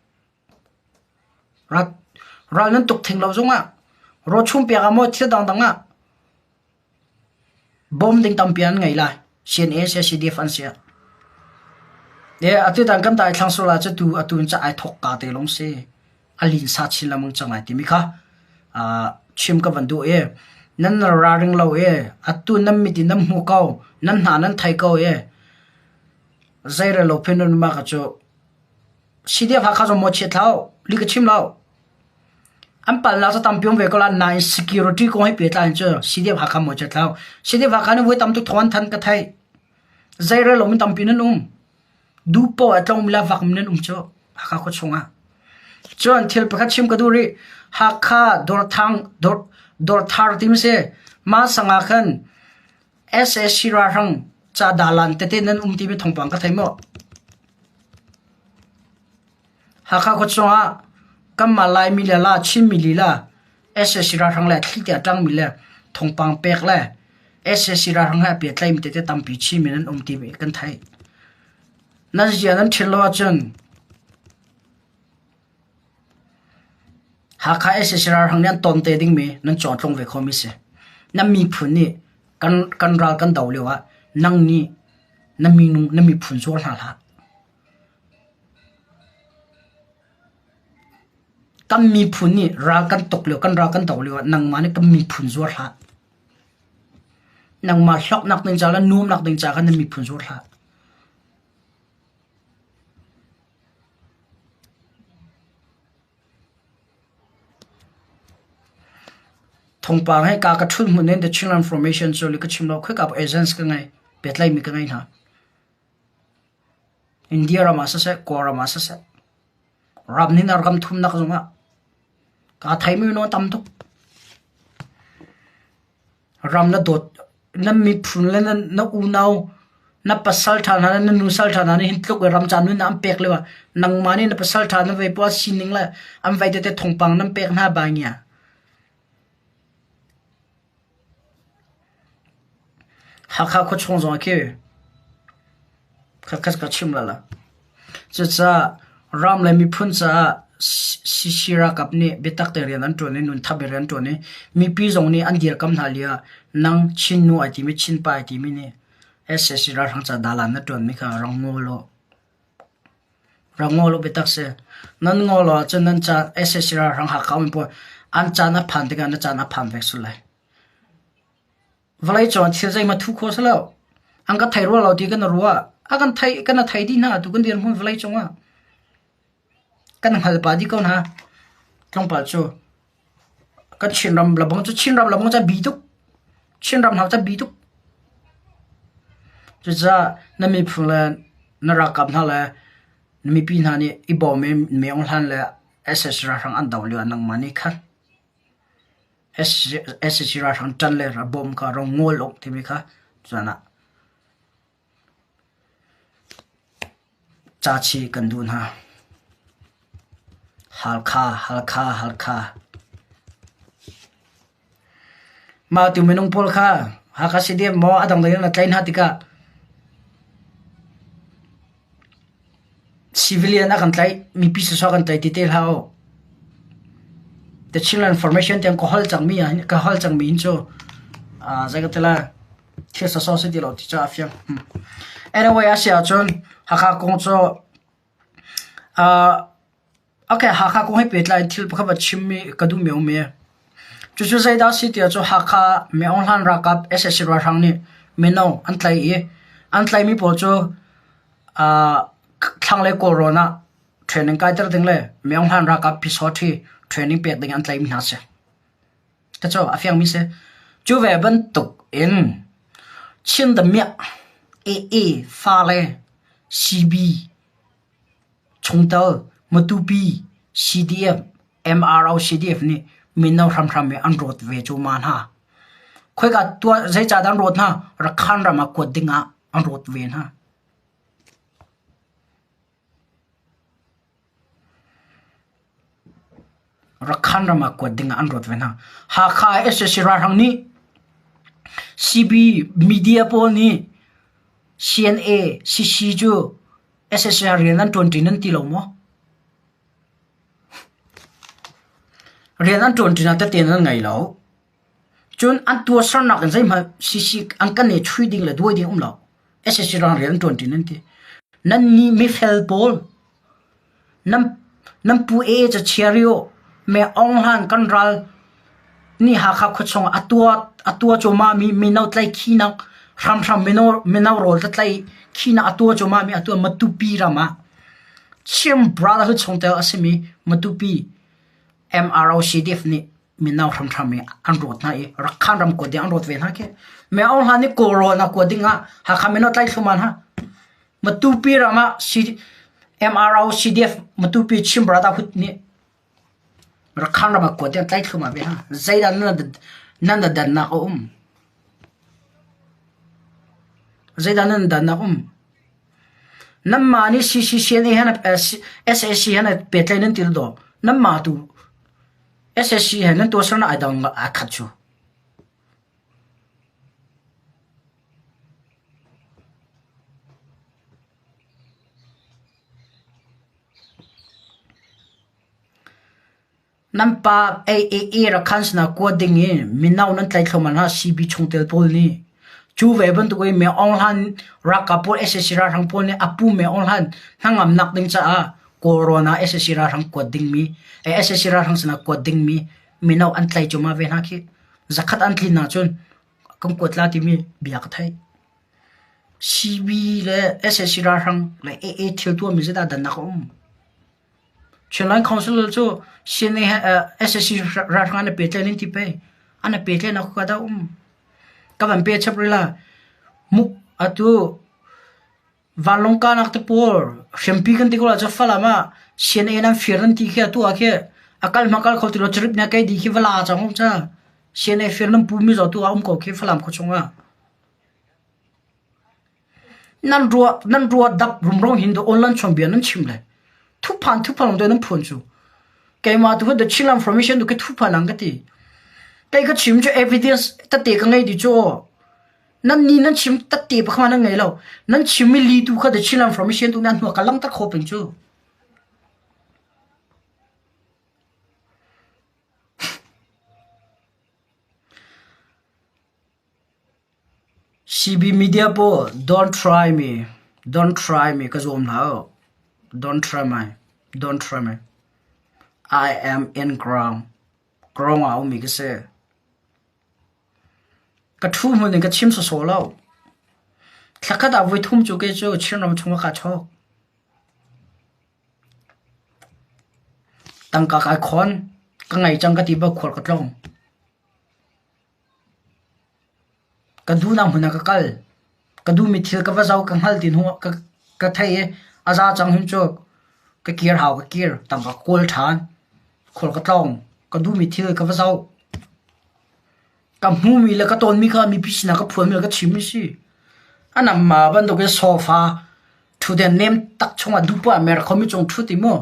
Ral nan tuk theng lo zongah rawchum piak ah maw thil dangdang ah Bawm ding tampi an ngei lai. CNA si CDF an si. E atu tan kan dai thlang sul ah cu tu atu in ca ai thok ka te long si. A linsa chin lamang cang lai timi kha chim ka van duh e. Nan raring lo e. Atu nan mit in nan hmu ko. Nan hna nan thei ko e. Zeire lo phen ma ka cu CDF Hakha zong maw chiat hlah u, li ka chim lo. An palnak cu tampi um ve ko la nain security kong he pehtlai in cu CDF Hakha maw chiat hlah u. CDF Hakha nih voi tam tuk thawng an thanh ka theih. Zeirel lomi tampi nan um. Duh poah a tlongmi le vakmi nan um cu Hakha khua chungah. Cun thil pakhat chim ka duh rih. Hakha Dawrthang Dawr Dawrthar timi si. Mah sang ah khan sac ralhrang ca dalan tete nan um timi thawngpang ka thei maw? Hakha khua chungah kanmah Laimi le la Chinmi lila sac ralhrang le thli te a ṭangmi le thawngpang pek le sac ralhrang he a pehtlaimi tete tampi Chinmi nan um timi kan theih. Nan zia nan ṭhil lo ahcun Hakha sac ralhrang nih an ton te dingmi nan cawtlung ve khomi si. Nan miphun nih kan, kan ral kan do lio ah nang nih na minung na miphun zuar hna hlah. Kan miphun nih ral kan tuk lio, kan ral kan do lio ah nangmah nih kan miphun zuar hlah. Nangmah hlawknak ding ca le nuamnak ding ca khan na miphun zuar hlah. Thawngpang he ka ka ṭhut hmun in The Chinland Formation cu ka chim lo khoika agents ka ngei pehtlaimi ka ngei hna. India ram ah siseh, Kawlram ah siseh, ram nih ram thumnak zongah kaa theimi minung tam tuk. Ram na dawt, na miphun le na unau, na pasal ṭha hna le na nusal ṭha hna nih hin tluk in ram ca nun an pek lio ah nangmah nih na pasal ṭha na vei poah sining le an vei tete thawngpang nan pek hna ba ngia. Hakha khuachung zong khi khatkhat ka chim la la. Cucaah ram le miphun caah CC ralkap nih biatak te rian an ṭuan i nunthap in rian an ṭuan i mipi zong nih an dirkamh hna lio ah nang Chin nu ai timi Chin pa ai timi nih sac ralhrang ca dalan na ṭuanmi kha rak ngol u. Rak ngol u biatak si. Nan ngol lo ahcun nan caan sac ralhrang Hakha um pawl an caan a phan tikah na caan a phan ve sual lai. Vawleicung thil zeihmanh thu kho si lo. An ka thei rua lo ti kan ruah. A kan thei kan thei dih hna tu kan dirhmun vawleicung ah. Kan hngal pa dih ko hna. Tlawmpal cu kan Chinram labang cu Chinram labang ca bi tuk. Chinram hna ca bi tuk. Cucaah na miphun le na ralkap hna le na mipi hna nih i bawm i meong hlan le sac ralhrang an do lio ah nangmah nih khan sac ralhrang ṭan le bawm kha rong ngawl awk timi kha cun ah ca chi kan duh hna. Halkha, Halkha, Halkha. Mah tu minung pawl kha Hakha CDF maw a dangdang in na tlaih hna tikah. Civilian a kan tlaih, mipi sawsawh a kan tlaih ti te hlah u. The Chinland Formation tiang ka holh cangmi ah ka holh cangmi hin cu zei ka ti lai thil sawsawh si ti lo ti cu a fiang. Anyway a si ahcun Hakha kong cu okay Hakha kong he pehtlai in thil pakhat va chimmi ka duhmi a um i cucu zeidah a si ti ahcun Hakha Myo Aung Hlaing ralkap sac ralhrang nih mino an tlaih i an tlaihmi pawl cu thlanglei Kawlrawn ah training kaiter ding le Myo Aung Hlaing ralkap phisawṭhi training pek ding an tlaihmi hna a si. Cucu a fiangmi si. Cu ve bantuk in Chin damiah AA fale CB chungtel Matupi CDF MRO CDF nih mino hramhram i an rawt ve cu ma hna. Khoika tuah zeicahdah an rawt hna? Rakhan ram ah kuat ding ah an rawt ve hna. Rakhan ram ah kuat ding ah an rawt ve hna. Hakha sac ralhrang nih CB media pawl nih CNA CC cu sac rian an ṭuanṭi nan ti lo maw? Rian an ṭuanṭi nak tete nan ngei lo. Cun an tuahsernak in zeihmanh CC an kan i chui ding le duai ding um lo. Sac rang rian an ṭuanṭi nan ti. Nannih mifel pawl nan pu ee ca chia rih u. Me Aung Hlaing kan ral nih Hakha khuachung ah a tuah cuahmahmi mino tlaihkhihnak hramhram mino rawl tlaihkhihnak a tuah cuahmahmi atu ah Matupi ram ah Chin Brotherhood chungtel a simi Matupi MROCDF nih mino hramhram i an rawt hna i Rakhan ram kuat ding an rawt ve hna khi. Me Aung Hlaing nih Kawlrawn ah kuat ding ah Hakha mino tlaih thluahmah hna. Matupi ram ah MRO CDF Matupi Chin Brotherhood nih Rakhan ram ah kuat ding an tlaih thluahmah ve hna. Zeidah nan dannak a um? Zeidah nan dannak um? Nanmah nih CCCNA he SAC he pehtlaih nan til daw. Nanmah tu SAC he nan tuahsernak ai dang aa khat cu. Nan pa AAA rakhan sinah kuat ding i mino nan tlaih thluahmah hna CB chungtel pawl nih. Cu ve bantuk in Myo Aung Hlaing ralkap pawl sac ralhrang pawl nih a pu Myo Aung Hlaing hnangamnak ding caah Kawlrawn ah sac ralhrang kuat dingmi sac ralhrang sinah kuat dingmi mino an tlaih cuahmah ve hna khi. Zakhat an tlin ahcun kan kuat la timi bia ka theih. CB le sac ralhrang le AA thil tuahmi zeidah dannak a um? Chinland Council cu CNA he sac ralhrang an i pehtlaih nan ti pei. An i pehtlaihnak khua dah um. Ka van pe chap rih la. Muk atu vanlawng kahnak te pawl hriampi kan ti ko la cu Falam ah CNA nan fir nan ti khi atu ah khi a kal hma kal kho ti lo carip na kei di khi va la cang cha. CNA fir nan pu mi zaw tu ah um ko khi Falam khua chung ah. Nan ruah nan ruah dap rumro hin do online chung bia nan chim le thuphan thuphan long nan phuan cu keimah tu the Chin information tu ke thuphan ang ka ti kei ka chim cu evidence tate ka ngei di cu nan ni nan chim tate pakha nan ngei lo nan chim mi li tu kha the Chin information tu nan hnuah ka lang tak kho peng cu CB media pawl don't try me, don't try me ka zuam hlah u. Don't try me, don't try me. I am in ground. Ground ah a ummi ka si. Ka ṭhu hmun in ka chim sawsawh lo. Thlakhat ah voithum cu kei cu Chinram chungah kaa chawk. Tangka kai khawn, ka ngei cang ka ti bak khual ka tlong. Ka duhnak hmun ah ka kal. Ka duhmi thil ka va zoh ka hngal ti hnu ah ka theih i a za cang hin cu ka kir hau ka kir. Tangka ka kawl ṭhan. Khual ka tlawng. Ka duhmi thil ka va zoh. Ka hmuhmi le ka tawnmi kha mipi sinah ka phuanmi le ka chimmi si. A nangmah bantukin sofa ṭhutden nem tak chungah duhpoah mer khomi cung ṭhut i mu.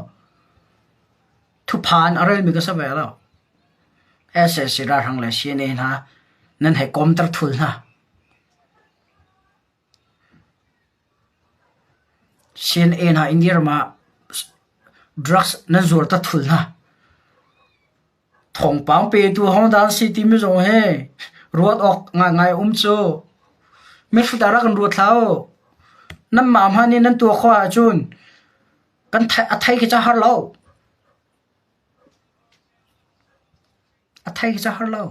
Thuphan a relmi ka si ve lo. Sac ralhrang le CNA hna nan hei komter thul hna. CNA hna India ram ah. Drugs nan zuar ta thul hna. Thawngpang petu hodah an si timi zong hi ruat awk ngaingai a um cu. Mihrut ah rak kan ruat hlah u. Nanmah hmanh nih nan tuah khawh ahcun kan a thei khi cu a har lo. A thei khi cu a har lo.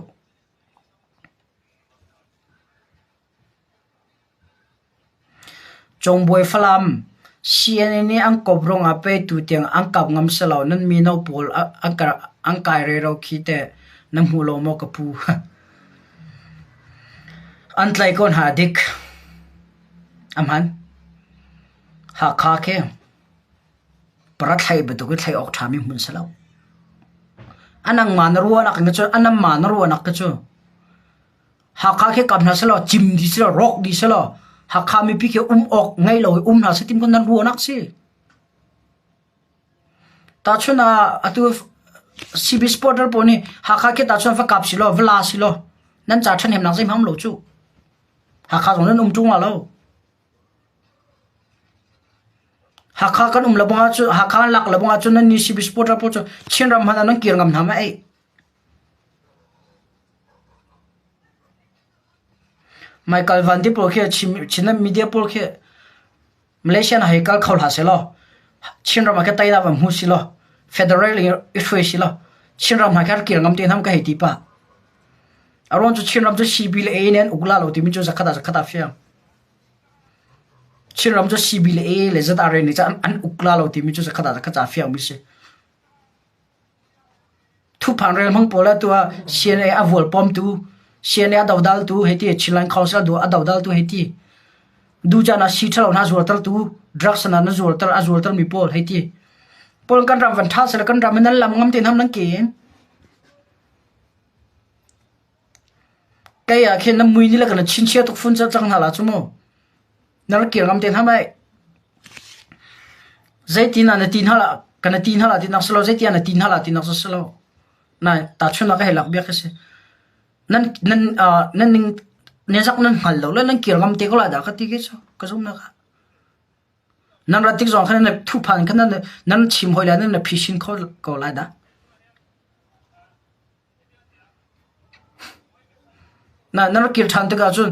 Congbawi Falam CNN nih an kawp ruangah pei tutiang an kap ngam si lo. Nan mino pawl an kai rero khi teh na hmu lo maw ka pu? An tlaih ko hna dik. A hman. Hakha khi parathlai bantuk in thlai awk ṭhami hmun si lo. A nangmah na ruahnak in cu a namah na ruahnak ka cu Hakha khi kap hna selaw cim dih selaw rawk dih selaw Hakha mipi khi um awk ngei lo i um hna seh tim kan nan ruahnak si. Tahchun ah atu CB supporter pawl nih Hakha khi tahchun va kap si law va la si law nan ca ṭhahnemnak zeihmanh um lo cu. Hakha zong nan um ṭung la lo. Hakha kan um lo bang ahcun Hakha an lak lo bang ahcun nan nih CB supporter pawl cu Chinram hmanh ah nan kir ngam hna ma ei. Michael Van ti pawl khi Chin media pawl khi Malaysia na hei kal kho hlah sehlaw Chinram ah khin teinak van hmu silaw federal in i hruai silaw Chinram hna khin kir ngam te hna ka hei ti pah. A ruang cu Chinram cu CB le A nih an uk la lo timi cu zakhat ah zakhat ah fiang. Chinram cu CB le A le ZRA nih cun an uk la lo timi cu zakhat ah zakhat ah fiang mi si. Thuphan rel hmang pawl ah tuah CNA a vualpawmtu, CNA a dodaltu hei ti, Chinland Council a dodaltu hei ti. Ducan ah sii ṭhalo hna zuartertu, drugs hna na zuarter a zuartermi pawl hei ti. Pawl kan ram van ṭha seh kan ram nan lam ngam te nam nan ke. Kei ah khin na mui ni le kan chinchia tuk fun cang hna la cu mu. Na rak kir ngam te hna mai. Zeitin ah na ti hna la kan na ti hna la ti nak si lo zeitin ah na ti hna la ti nak si lo. Na tahchun ka hei lak biak ka si. Nan nan nan ning ne zak nan hngal lo le nan kir ngam te ko la dah ka ti ke cu ka zum na ka. Nan rat tik zong khan nan thuphan khan nan nan chim hoi la nan na phishin kho ko lai dah. Na rak kir ṭhan tikah cun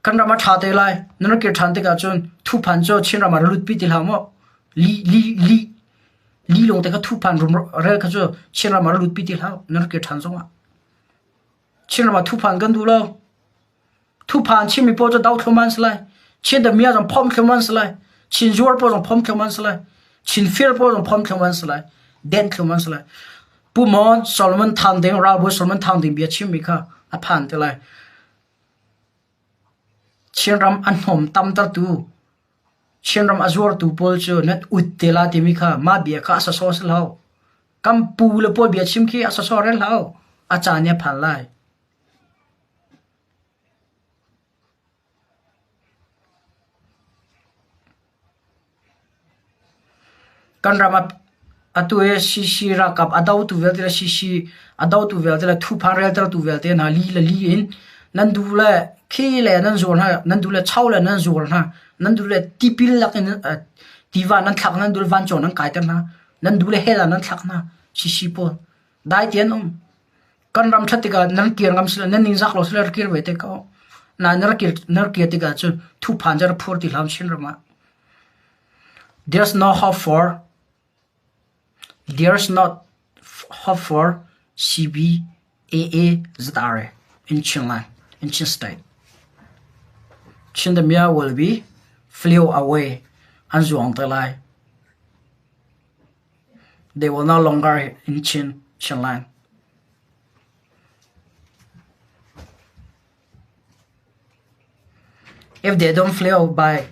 kan ram a ṭha te lai. Na rak kir ṭhan tikah cun thuphan cu Chinram ah ra lutpi ti hlah maw? Li li li li lawng te kha thuphan rel kha cu Chinram ah ra lutpi ti hlah na rak kir ṭhan zongah. Chinram ah thuphan kan duh lo. Thuphan Chinmi pawl cu do thlum an si lai. Chin damiah zong phomh thlum an si lai. Chin zuar pawl zong phomh thlum an si lai. Chin fir pawl zong phomh thlum an si lai. Den thlum an si lai. Pu Mon Solomon Thang Ding ralbawi Solomon Thang Ding bia chimmi kha a phan te lai. Chinram a hnawm tamtertu Chinram a zuartu pawl cu nan ut te la timi kha mah bia kha a sawsawh si lo. Kan pu le pawl bia chim khi a sawsawh rel hlah u. A caan nih a phan lai. Kan ram ah atu hi CC ralkap a dotu vialte le CC a dotu vialte le thuphan reltertu vialte hna li le li in nan duh le khi le nan zuar hna, nan duh le cho le nan zuar hna, nan duh le tipil lak in tiva nan thlak nan duh le vancung nan kaiter hna, nan duh le hell ah nan thlak hna CC pawl. Dai te an um. Kan ram ṭhat tikah nan kir ngam sila nan ningzak lo sila rak kir ve te ko. Na na rak kir na rak kir tikah cun thuphan cu rak phur ti hlah Chin ram ah. There's no hope for There's not hope for CB AA ZRA in Chinland in Chin State. Chindamia will be flew away an zuang te lai. They will no longer in Chin Chinland. If they don't flee by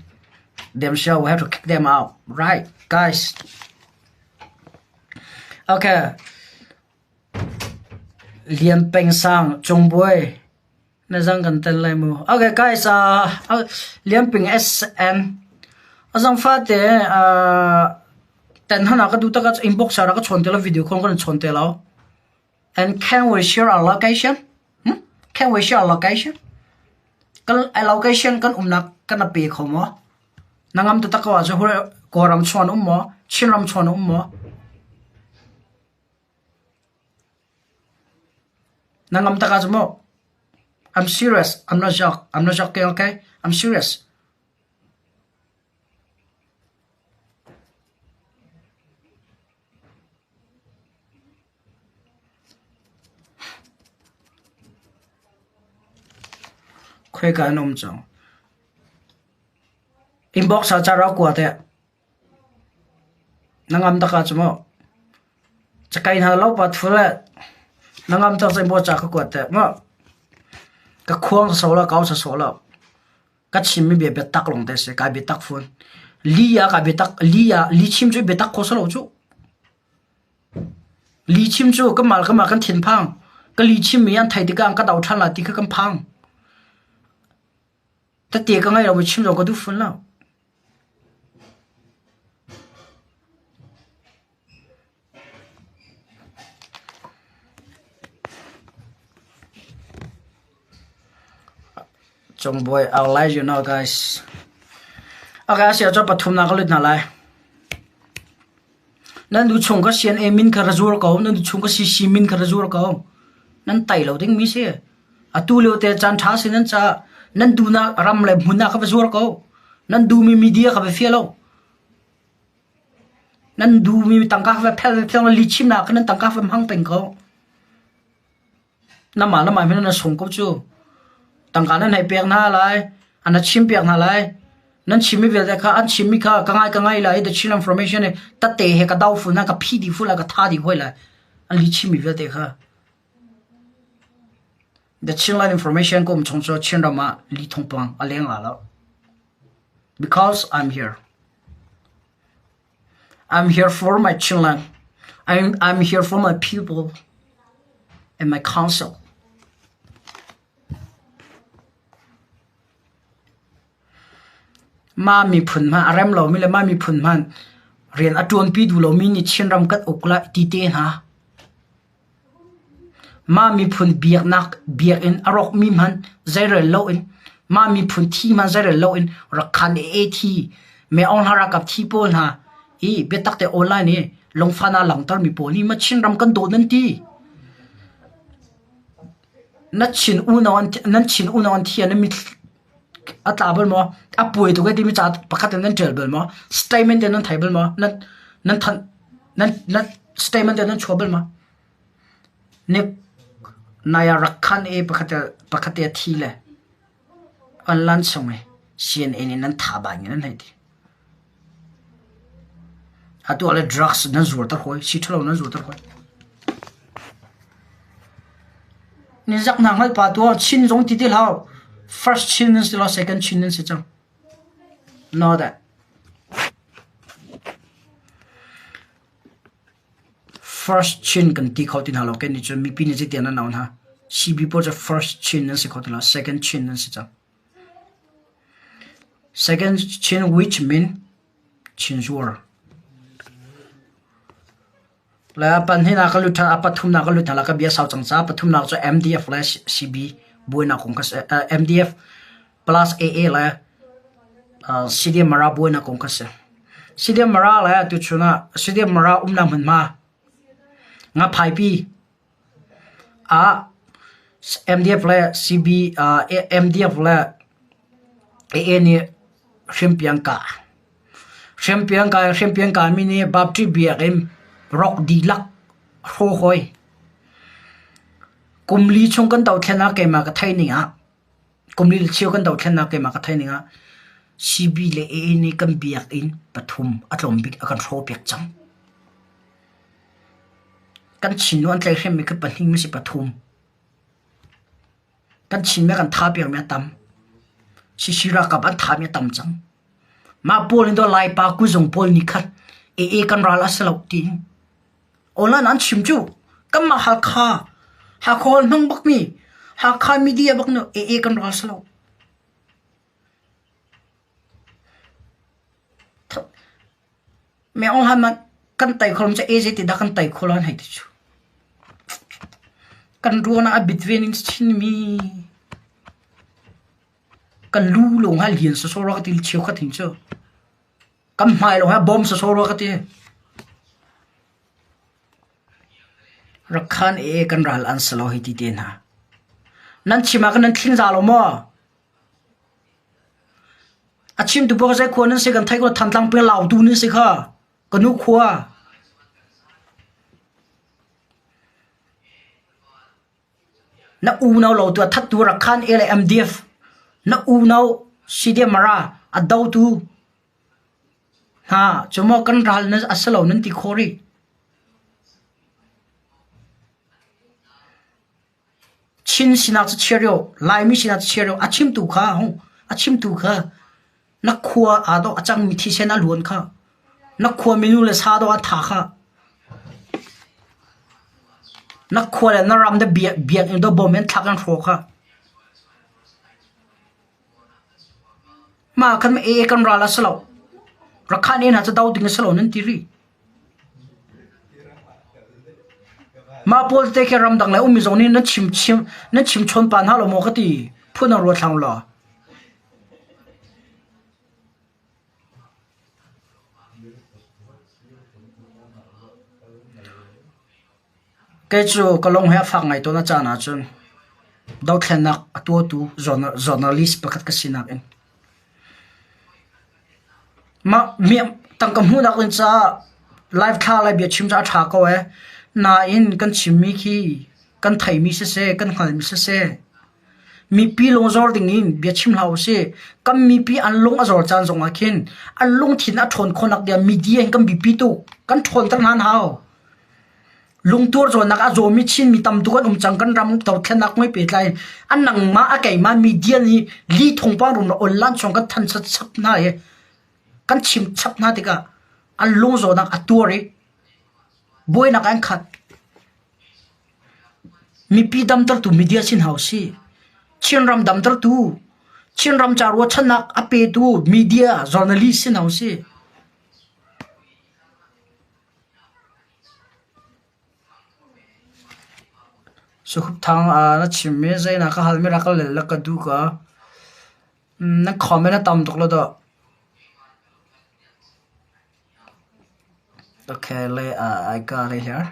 themselves, we have to kick them out. Right, guys? Okay. Lian Peng Sang, Chungbuai, na zang kan tel lai mu. Okay, guys, Lian Ping SN. Azang fate, ten hana ka du taka inbox ara ka chon te lo video khong kan chon te lo. And can we share our location? Hmm? Can we share our location? Kan location kan umnak kan pe kho maw? Na ngam taktak ko ahcun Kawlram chuan um maw? Chinram chuan um maw? Na ngam tak ahcun mu. I'm serious. I'm not joke. I'm not joking, okay? I'm serious. Khoika an um cang. Inbox ah ca rak kua teh. Na ngam tak ahcun mu. Cakei hna lo pa thu le na ngam tak cun maw ca ka kuat teh mu. Ka khuang sawsawh lo, kau sawsawh lo. Ka chimmi bia biatak lawng te si, kai biatak fawn. Li ah kai biatak, li ah li chim cu biatak kho si lo cu. Li chim cu ka mal ka mah kan thinphang. Ka li chimmi an theih tikah an ka do ṭhan lai ti kha kan phang. Tete ka ngei lo mi chim zong ka duh fawn lo. Congbawi I'll let you know guys. Okay, a si ahcun pathumnak ka lut hna lai. Nan nu chung ka CNA min kha ra zuar ko, nan nu chung ka CC min kha ra zuar ko. Nan tai lo ding mi si. Atu lio te caan ṭha si nan caah nan duhnak ram le hmun ah kha va zuar ko. Nan duhmi media kha va fia lo. Nan duhmi tangka kha va phel phel lihchimnak kha nan tangka va hmang peng ko. Namah namah hin na sung ko cu. Tangka nan hei pek hna lai, an na chim piak hna lai. Nan chimmi vialte kha an chimmi kha ka ngai ka ngai lai the Chin information hi tate he ka dau fu na ka phi dih fu lai ka tha dih hoi lai. An lihchimmi vialte kha. The Chinland information ka um chung cu Chinram ah li thawngpang a leng la lo. Because I'm here. I'm here for my Chinland. I'm here for my people and my council. Mah miphun hmanh a rem lomi le mah miphun hmanh rian a ṭuanpi duh lomi nih Chinram kan uk lai ti te hna. Mah miphun biaknak biakinn a rawkmi hmanh zeirel loin mah miphun thi hmanh zeirel loin Rakhan AA thi, Myo Aung Hla ralkap thi pawl hna hi biatak te online i lungfahnak a langhtermi pawl nih ma Chinram kan dawt nan ti. Na Chin unau an nan Chin unau an thi ah na mitthli a tla bal maw? A puai tuk e timi ca pakhat in nan ṭial bal maw? Statement in nan thei bal maw? Nan nan thanh nan nan statement in nan chuah bal maw? Nik nai ah Rakhan e pakhat pakhat te a thi le online chung i CNN in nan tha bang in nan hei ti. Atu ah le drugs nan zuarter hawi, si ṭhalo nan zuarter hawi. Nizak hna hngalh pa tuah Chin zong ti ti hlah. First Chin nan si lo, second Chin nan si cang. Know that. First Chin kan ti kho ti hna lo kan nih cun mipi nih zeitiang nan au hna. CB pawl cu first Chin nan si kho ti lo, second Chin nan si cang. Second Chin which mean Chin zuar. Le panhnih ka lut ṭhan, a pathumnak ka lut ṭhan la ka bia sau cang ca. Pathumnak cu MDF le CB buainak kong kha si. MDF plus AA le CDM Mara buainak kong kha si. CDM Mara le tuchun ah CDM Mara umnak hmunhma Ngaphaipi ah MDF le CB MDF le AA nih hriampiang kah. Hriampiang kai hriampiang kaimi nih Baptist biakinn rawk dihlak hraw hawi. Kum li chung kan dothlen ah keimah ka theih ning ah kum li le cheu kan dothlen ah keimah ka theih ning ah CB le AA nih kan biakinn pathum a tlawm bik a kan hrawhpiak cang. Kan Chin nu an tlaihhremmi khi pahnih maw si pathum. Kan Chinmi kan tha piakmi a tam. CC ralkap an thami a tam cang. Mah pawl nih Laipa kuzung pawl nih khan AA kan ral a si lo tiin online an chim cu kanmah Halkha Hakha hall hmang bakmi Hakha media bak nih AA kan ral si lo. Me ong hlan man kan tai kho lo cu AJ ti dah kan tai kho lo an hei ti cu. Kan ruang ah a bit ve ning chinmi kan lu lawng ha lian sawsawh rua ka ti cheukhat hin cu. Kan hmai lawng ha bawm sawsawh rua ka ti. Rakhan e kan ral an si lo hei ti te hna. Nan chim ah khan nan thlingza lo maw? A chimtu paoh zei khua nan si kan theih ko Thantlang peng Lautu nan si kha. Ka nu khua. Na unau lo tu a thattu Rakhan A le MDF. Na unau CDM Mara a dotu hna cu maw kan ral na a si lo nan ti khawh rih. Chin sinak cu chia rih Laimi sinak cu chia rih a chimtu kha hung a chimtu kha na khua aa dawh a cangmi thisen a luan kha na khua minu le sa dawh a tha kha na khua le na ram na biakinn dawh bom in thlak an hrawh kha mah khan ee kan ral a si lo Rakhan in hna cu do ding a si lo nan ti rih. Mah pawl te khi ramdang le ummi zong nih nan chim chim nan chim chawn pa hna lo maw ka ti phun an ruat hlang law. Kei cu ka lung he a fak ngai tawn a caan ahcun dothlennak a tuahtu journalist pakhat ka sinak in. Mah tangka hmuhnak ding caah live thla le biachim cu a ṭha ko ee. Nain kan chimmi khi kan theimi siseh, kan hngalmi siseh, mipi lungzor dingin biachim hlah usih. Kan mipi an lung a zor caan zongah khin an lungthin a ṭhawn khawhnak dingah media hin kan biapi tuk. Kan ṭhawnter hna an hau. Lungtur zawnnak a zawmi Chinmi tam tuk an um cang. Kan ram dothlennak ngoi pehtlai in a nangmah a keimah media nih li thawngpang rum le online chung kan than chap hna i kan chim chap hna tikah an lung zawnak a tuar i buainak an khat. Mipi damtertu media sin hau si. Chinram damtertu, Chinram ca ruahchannak a petu media journalist sin hau si. Suhup thang na chimmi zeinak ka halmi rak ka lel le ka duh ka. Na comment a tam tuk lo dawh. Okay, le I got it here.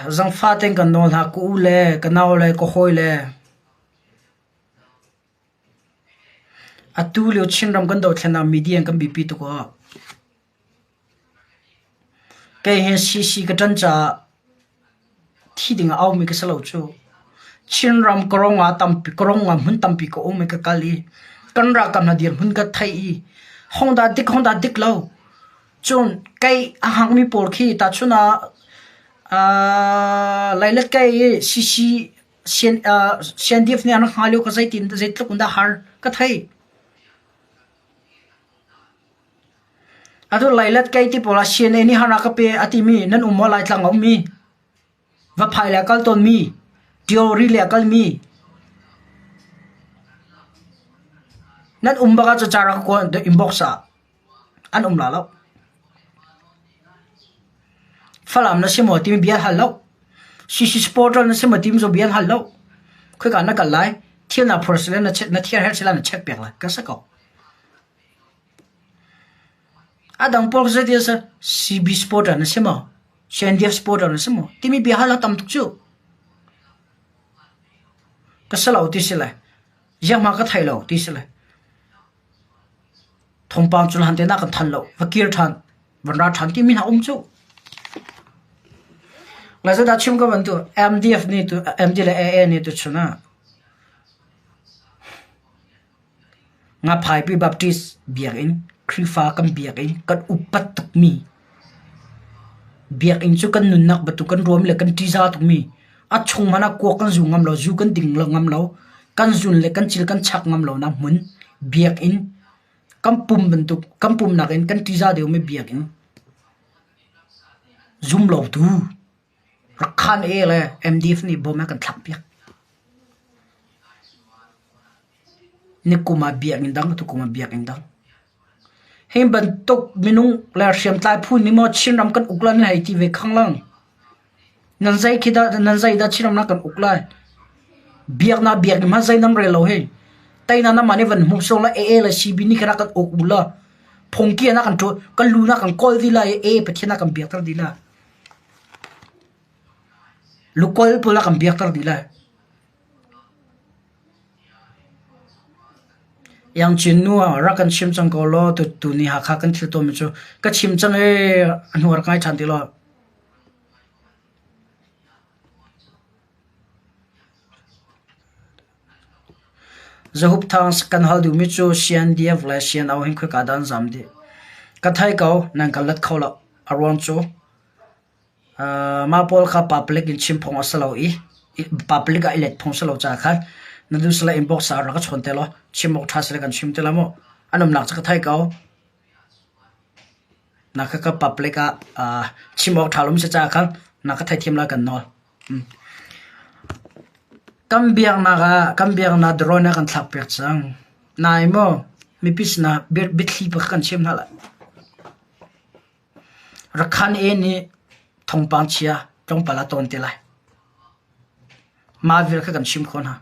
Zangfah tein kan nawl hna ka u le ka nau le ka hawi le atu lio Chinram kan dothlennak media in kan biapi tuk aw. Kei hi CC ka ṭan caah thi ding a aumi ka si lo cu. Chinram ka tampi ka rong ah hmun tampi ka um i ka kal i kan ralkap hna dirhmun ka theih i hong dah dik hong dah dik lo. Cun kei a hngakmi pawl khi tahchun ah Lailet kei i CC CNDF nih an rak hngah lio kha zeitin zeitluk in dah har ka thei. Atu Lailet kei ti pawl ah CNA nih harnak ka pe a timi nan um maw Laitlang a ummi? Vaphai le a kal tawnmi, Ṭiori le a kalmi. Nan um bak ahcun ca rak ka kawl inbox ah an um la lo. Falam na si maw timi bia hal lo. CC supporter na si maw timi zong bia hal lo. Khoika na kal lai? Thil na phur sile na thiar her sile na check piak lai. Ka si ko. A dang pawl cu zeitin a si? CB supporter na si maw? CNDF supporter na si maw? Timi bia hal a tam tuk cu. Ka si lo ti si le ziahmah ka thei lo ti si le thawngpang cu han te na kan than lo va kir ṭhan van ra ṭhan timi hna um cu. Lai zeidah chim ka van tu MDF nih tu MD le AA nih tu chun ah Ngaphaipi Baptist biakinn, Khrihfa kan biakinn kan upat tukmi biakinn cu kan nunnak bantuk kan ruam le kan ṭihzah tukmi a chung hmanh ah kuak kan zu ngam lo, zu kan ding ngam lo, kan zun le kan cil kan chak ngam lonak hmun biakinn kan pum bantuk kan pum nakin kan ṭihzah deuhmi biakinn zum lotu Rakhan A le MDF nih bom a kan thlakpiak. Nikum ah biakinn dang, tukum ah biakinn dang. Hi bantuk minung le hriamtlai phu nih maw Chinram kan uk lai nan hei ti ve khanglang. Nan zei khi dah nan zei dah Chinram na kan uk lai. Biaknak biakinn hmanh zei nan rel lo hi. Teinak na mah nih van hmuh sawng la AA le CB nih khan a kan uk u law phungki ah na kan ṭuan kan lu na kan kawl dih lai i AA Pathian a kan biakter dih lai. Lukawl pawl a kan biakter dih lai. Yangchin nu ah rak kan chim cang ko law tuni Hakha kan thil tawnmi cu ka chim cang ee a hnu rak ngai ṭhan ti law. Zahup Thang kan hal duhmi cu CNDF le CNO hin khoika dah an zam dih. Ka thei ko, nan ka let kho lo. A ruang cu Mah pawl kha public in chim phung a si lo i public ah i let phung a si lo caah khan na duh sile inbox ah rak ka chawn te law chim awk ṭha sile kan chim te lai mu. An umnak cu ka thei ko. Na ka ka public ah chim awk ṭha lo si caah khan na ka theithiam lai kan nawl. Kan biaknak ah kan biaknak drone ah kan thlakpiak cang. Nain maw mipi sinah biathli pakhat kan chim hna lai. Rakhan e nih thawngpang chia tlawmpal a tawn te lai. Mah vial kha kan chim khawh hna.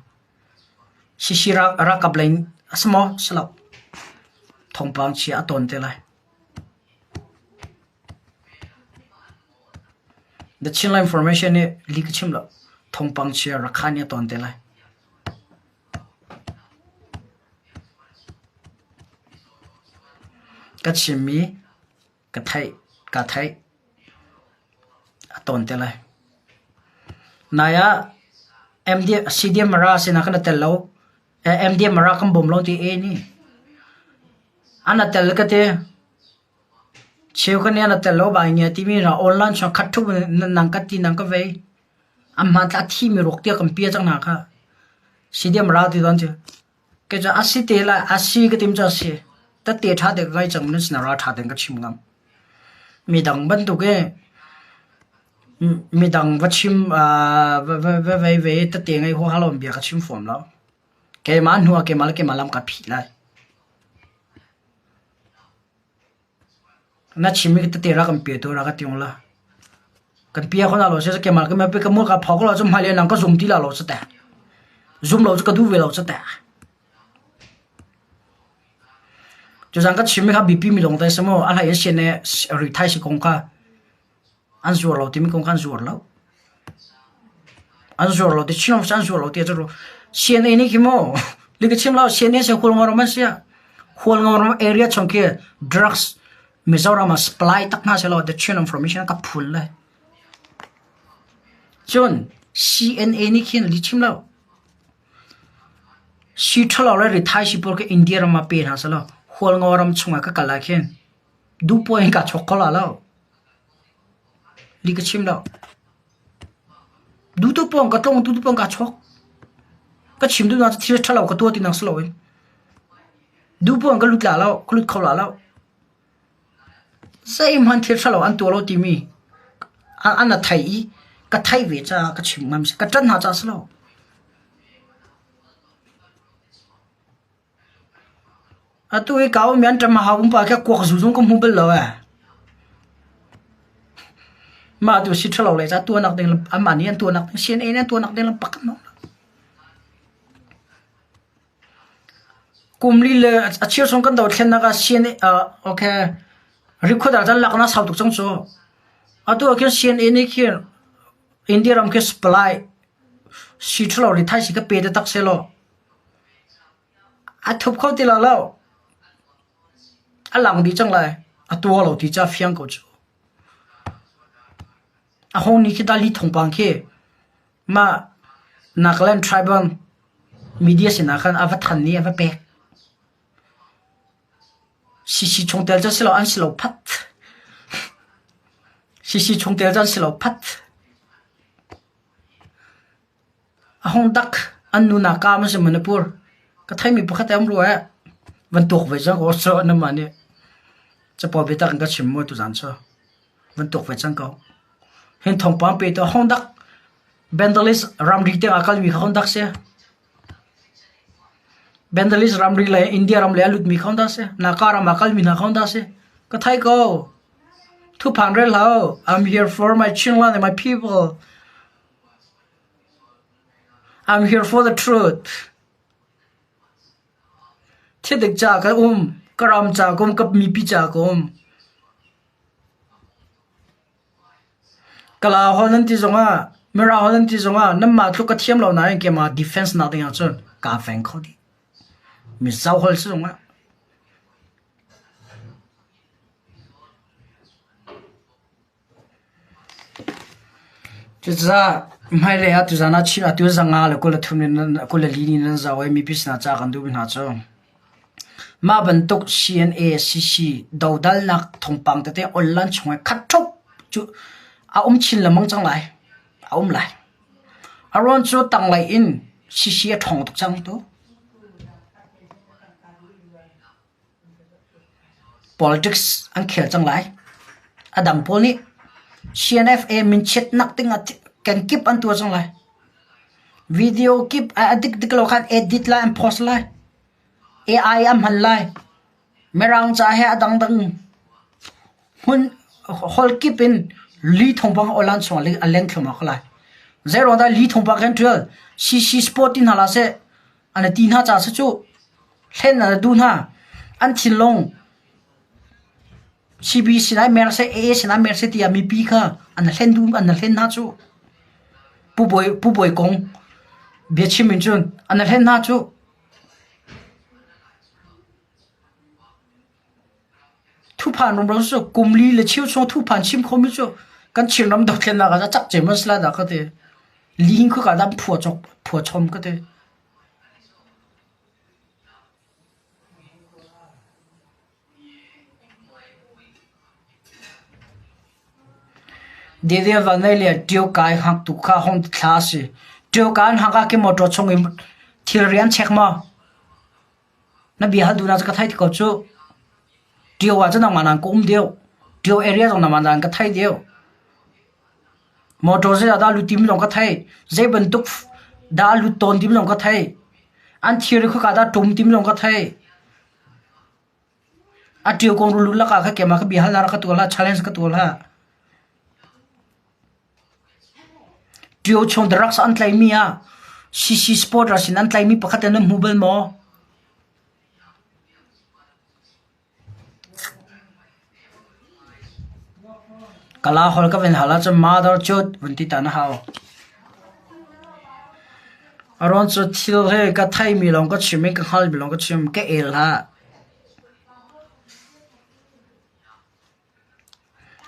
Sisi ralkap lei in a si maw? Si lo. Thawngpang chia a tawn te lai. The Chinland Information nih li ka chim lo. Thawngpang chia Rakhan nih a tawn te lai. Ka chimmi ka theih, kaa theih. A tawn te lai. Nai ah CDM Mara sinah kan i tel lo. MDM Mara kan bawm lo ti e ni. An a tel ka ti. Cheukhat nih an a tel lo bai ngia timi hna online chung khat ṭhup in nang ka ti nang ka vei. An hmanthlak a thimi ruak tiah kan pia cang hna kha. CDM Mara ti tawn cu. Kei cu a si te lai, a si ka tim cu a si. Tette ṭha te ka ngai cang nan sinah ral ṭha tein ka chim ngam. Midang bantuk i midang va chim va va vei ve i tette ngei huaha lo in bia ka chim fawn lo. Keimah hnu ah keimah le keimah lam ka phih lai. Na chimmi tete rak kan pe tuah rak ka ti ung la. Kan pia kho na lo si keimah keimah pe ka mur ka phok lo cu hmailei nang ka zum ti la lo cu teh. Zum lo cu ka duh ve lo cu teh. Cuzan ka chimmi kha bipi mi lawng te si mu. A hlei in sian ri thai si kong kha an zuar lo timi kong kha an zuar lo. An zuar lo ti chim an zuar lo ti cu CNA nih khi mu li ka chim lo CNA se Hualngoram an sia. Hualngoram area chung khi drugs Mizoram ah supply tak hna selaw the Chin information ka phul lai. Cun CNA nih khin li chim lo. Si ṭhalo le rithai si pawl khi India ram ah pe hna selaw Hualngoram chungah ka kal ah khin duhpoah in kaa chawk kho la lo. Li ka chim lo. Duhtu pawng ka tlong, duhtu pawng kaa chawk. Ka chim duhnak cu thil ṭhalo ka tuah tinak si loin. Duh pawng ka lut la lo, ka lut kho la lo. Zeihmanh thil ṭhalo an tuah lo timi an a thei i ka theih ve caah ka chim ngam si. Ka ṭanh hna caah si lo. Atu hi ka um i an ṭam a hau umpa khi kuak zu zong ka hmu bal lo ee. Mah tu si ṭhalo le ca tuahnak ding anmah nih an tuahnak ding CNA nih an tuahnak ding lam pakhat hmang. Kum li le a cheu chung kan dothlennak ah CNA okay rikhuat ah cun laknak sau tuk cang cu. Atu ah khin CNA nih khin India ram khi supply si ṭhalo ri thai si ka pe taktak selaw A thup kho ti lo lo. A lang dih cang lai. A tuar lo ti ca fiang ko cu. A hong ni khi ta li thawngpang khi mah Nagaland tribal media sinah khan a va than i a va pek. CC chungtel cu si lo an si lo phat. CC chungtel cu an si lo phat. A hung dak. An nu nak ka ma si Manipur. Ka theimi pakhat te um rua eh. Van tuak ve cang ko so namah nih. Capo biatak in ka chim mu tuzan cu. Van tuak ve cang ko. Hin thawngpang pe to hung dak. Bendalis ramri tiang a kalmi kha hung dak si. Bendalis ramri le India ram le a lutmi kha hung dak si. Naka ram a kalmi hna kha hung dak si. Ka thei ko. Thuphang rel hau. I'm here for my Chinland and my people. I'm here for the truth. Thildik ca ka um, ka ram ca ka um, ka mipi ca ka um. Kala holh nan ti zongah, Mirang holh nan ti zongah nanmah tluk ka thiam lo nain keimah defense nak ding ahcun kaa veng kho dih. Mizo holh si zongah. Cucaah hmailei ah tuzaan ah Chin atu 500 le 23 in 24 ni nan zoh i mipi sinah ca kan duhmi hna cu mah bantuk CNA CC dodalnak thawngpang tete online chung i khat ṭhup cu a um chin lengmang cang lai. A um lai. A ruang cu tanglei in CC a ṭhawng tuk cang tu. Politics an khel cang lai. A dang pawl nih CNFA minchiatnak ding ah kenkip an tuah cang lai. Video kip a dik dik lo khan edit lai an post lai. AI an hman lai. Mirang ca he a dangdang hmun hol kip in li thawngpang online chung a leng thluahmah ko lai. Zeiruang dah li thawngpang kan ṭial? CC Sport ti hna hlah seh. An ti hna ca si cu hlen an duh hna. An thinlung CB sinah mer seh, AA sinah mer seh tiah mipi kha an hlen duh an hlen hna cu. Pu Bawi Pu Bawi Kong biachim in cun an hlen hna cu. Thuphan rumro cu kum li le cheu chung thuphan chim khomi cu kan Chinram dothlennak ah a cak cem an si lai dah ka ti. Li khuka dah phua cawk phua chom ka ti. Dede van nei le ṭio kai hak tu kha hong thla a si. Ṭio kai an hak ah khi motor chung in thilri an check maw? Na bia hal duhnak cu ka thei ti ko cu. Ṭio ah cun nangmah naan ka um deuh. Ṭio area zong nangmah naan ka thei deuh. Motor zeidah dah lut timi zong ka thei. Zei bantuk dah a lut tawn timi zong ka thei. An thilri khua dah ṭum timi zong ka thei. A ṭio kong rul lakah kha keimah ka bia hal hna ka tuah hlah, challenge ka tuah hlah. Ṭio chung drugs an tlaihmi ah CC Sport sin an tlaihmi pakhat in nan hmu bal maw? Kala holh ka van hal ahcun mother cut vun ti ta na hau. A ruang cu thil hi ka theimi lawng ka chim i ka hngalmi lawng ka chim. Ka el hlah.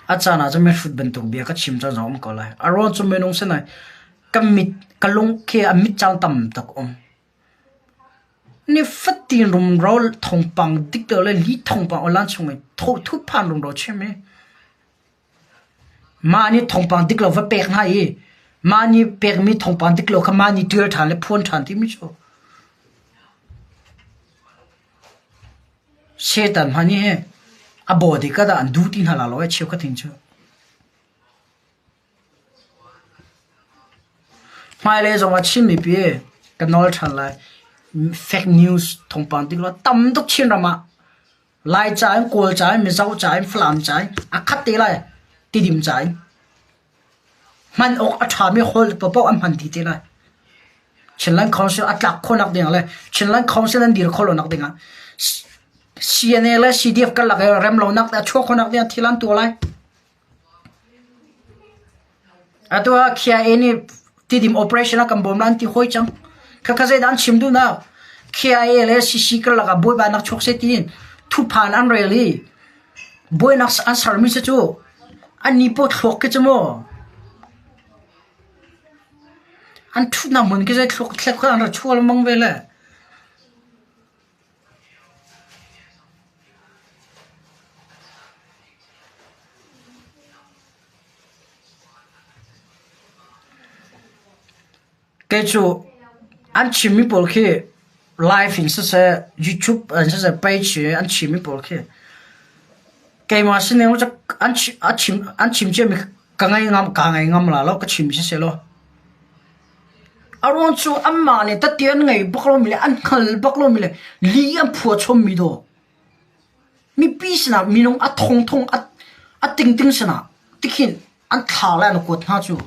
A caan ah cun mihrut bantuk bia ka chim caan zong a um ko lai. A ruang cu minung sinah ka mit ka lung khi a mit caan tam tuk um. Nifatin rumro thawngpang dik deuh le li thawngpang awlan chung i thuphan rumro chim i mah nih thawngpang dik lo va pek hna i mah nih pekmi thawngpang dik lo kha mah nih ṭial ṭhan le phuan ṭhan timi cu Satan hmanh hi a bawdi ka dah an duh ti hna la lo ai cheukhat hin cu. Hmailei zongah Chin mipi ka nawl ṭhan lai. Fake news thawngpang dik lo tam tuk Chinram ah Laica in, Kawlca in, Mizo ca in, Falam ca in a khat te lai. Tidim ca in. Hman awk a ṭhami holh paohpaoh an hman dih te lai. Chinland Council a tlak khawhnak dingah le Chinland Council an dir khawh lonak dingah CNA le CDF karlak i remlonak a chuah khawhnak dingah thil an tuah lai. Atu ah KIA nih Tidim operation a kan bawm lai an ti hawi cang. Khakha zeidah an chim duhnak? KIA le CC karlak ah buaibainak chuak seh tiin thuphan an rel i buainak an sermi si cu an ni paw thluak khi cu mu. An ṭhutnak hmun khi zei thluak thlek kha an ra chuah lengmang ve le. Kei cu an chimmi pawl khi live in siseh, YouTube in siseh, page in an chimmi pawl khi keimah sining an chim ciami ka ngei ngam kaa ngei ngam la lo ka chim siseh law. A ruang cu anmah nih tette an ngei bak lomi le an hngal bak lomi le li an phua chommi dawh. Mipi sinah minung a thongthong a tingting sinah tikhin an thla le an kuat hna cu.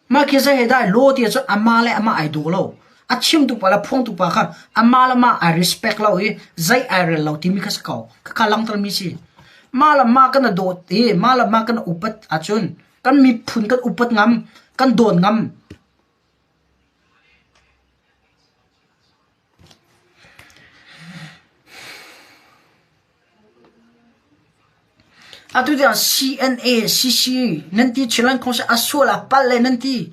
Mah khi zei he dah law ti cu amah le amah ai daw lo. A chimtu pa le phuangtu pa kha amah le mah ai respect lo i zei ai rel lo timi kha si ko. Khakha langhtermi si. Mah le mah kan i dawt i mah le mah kan upat ahcun kan miphun kan upat ngam, kan dawt ngam. Atu tiang CNA, CC nan ti Chinland Council a sual a palh le nan ti.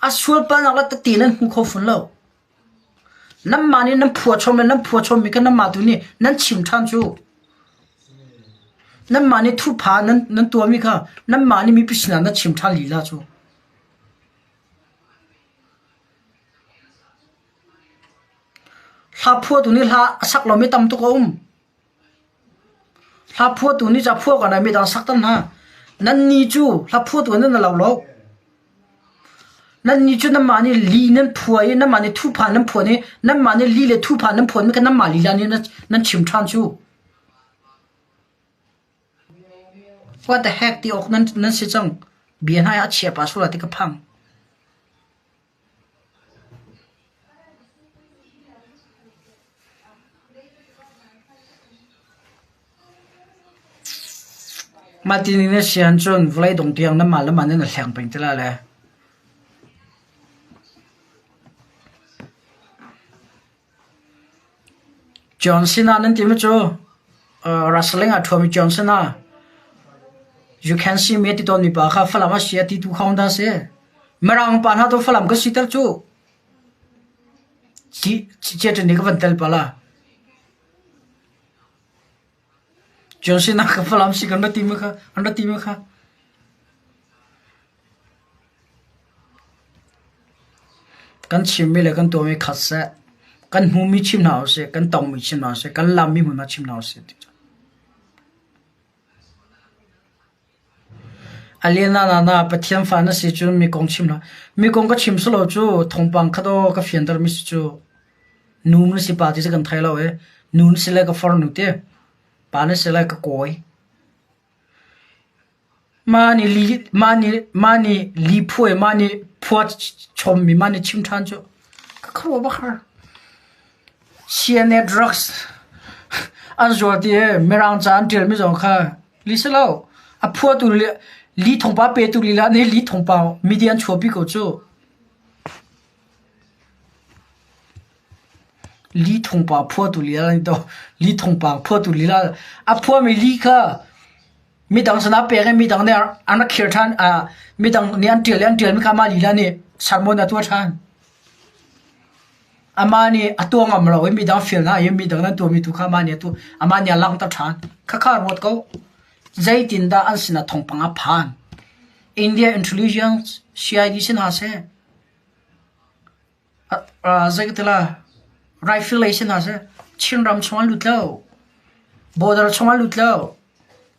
A sual palhnak le tete nan hmu kho fawn lo. Nanmah nih nan phua chom le nan phua chommi kha nanmah tu nih nan chim ṭhan cu. Nanmah nih thupha nan, nan tuahmi kha nanmah nih mipi sinah nan chim ṭhan lila cu. Hla phuahtu nih hla a sak lomi tam tuk a um. Hla phuahtu nih ca phuah ko nain midang sakter hna. Nannih cu hla phuahtu nan lo lo. Nannih cu nanmah nih li nan phuah i nanmah nih thupha nan phuan i nanmah nih li le thupha nan phuanmi kha nanmah lila nih nan chim ṭhan cu. What the heck ti awk nan si cang. Bia hna a chia pah sual ti ka phang. Mah ti ning na si ahcun vawlei dong tiang nanmah le mah nan i hleng peng te lai le. John Cena nan timi cu wrestling ah ṭhuami John Cena you can see me a ti tawnmi pa kha Falam a si a ti tu kha dah a si. Mirang pa hna tu Falam ka siter cu. Ci nih ka van tel pala. John Cena ka Falam si kan ra timi kha an ra timi kha. Kan chimmi le kan tuahmi khat seh. Kan hmumi chim hna usih, kan tongmi chim hna usih, kan lammi hmunhma chim hna usih ti cu. A lian na Pathian fa na si cun mi kong chim hlah. Mi kong ka chim silo cu thawngpang kha daw ka fianter mi si cu. Nu na si pa ti si kan thei lo i nu na si le ka farnu ti, pa na si le ka kawi. Mah nih li mah nih mah nih li phuai mah nih phua chommi mah nih chim ṭhan cu ka khuaruah bak har. CNA drugs an zuar ti i Mirang ca an ṭialmi zong kha li si lo. A phuahtu le li thongpa petu lila nih li thongpa media an chuahpi ko cu. Li thongpa phuahtu lila nih to li thongpa phuahtu lila a phuahmi li kha midang sinah pek i midang nih an rak khir ṭhan. Midang nih an ṭial i an ṭialmi kha amah lila nih sermon a tuah ṭhan. Amah nih a tuah ngam lo i midang fial hna i midang nan tuahmi tu kha amah nih a tuah amah nih a langhter ṭhan. Khakha ruat ko. Zeitindah an sinah thawngpang a phan? India Intelligence CID si hna seh, zei ka ti la, rifle lei si hna seh, Chinram chung an lut lo. Border chung an lut lo.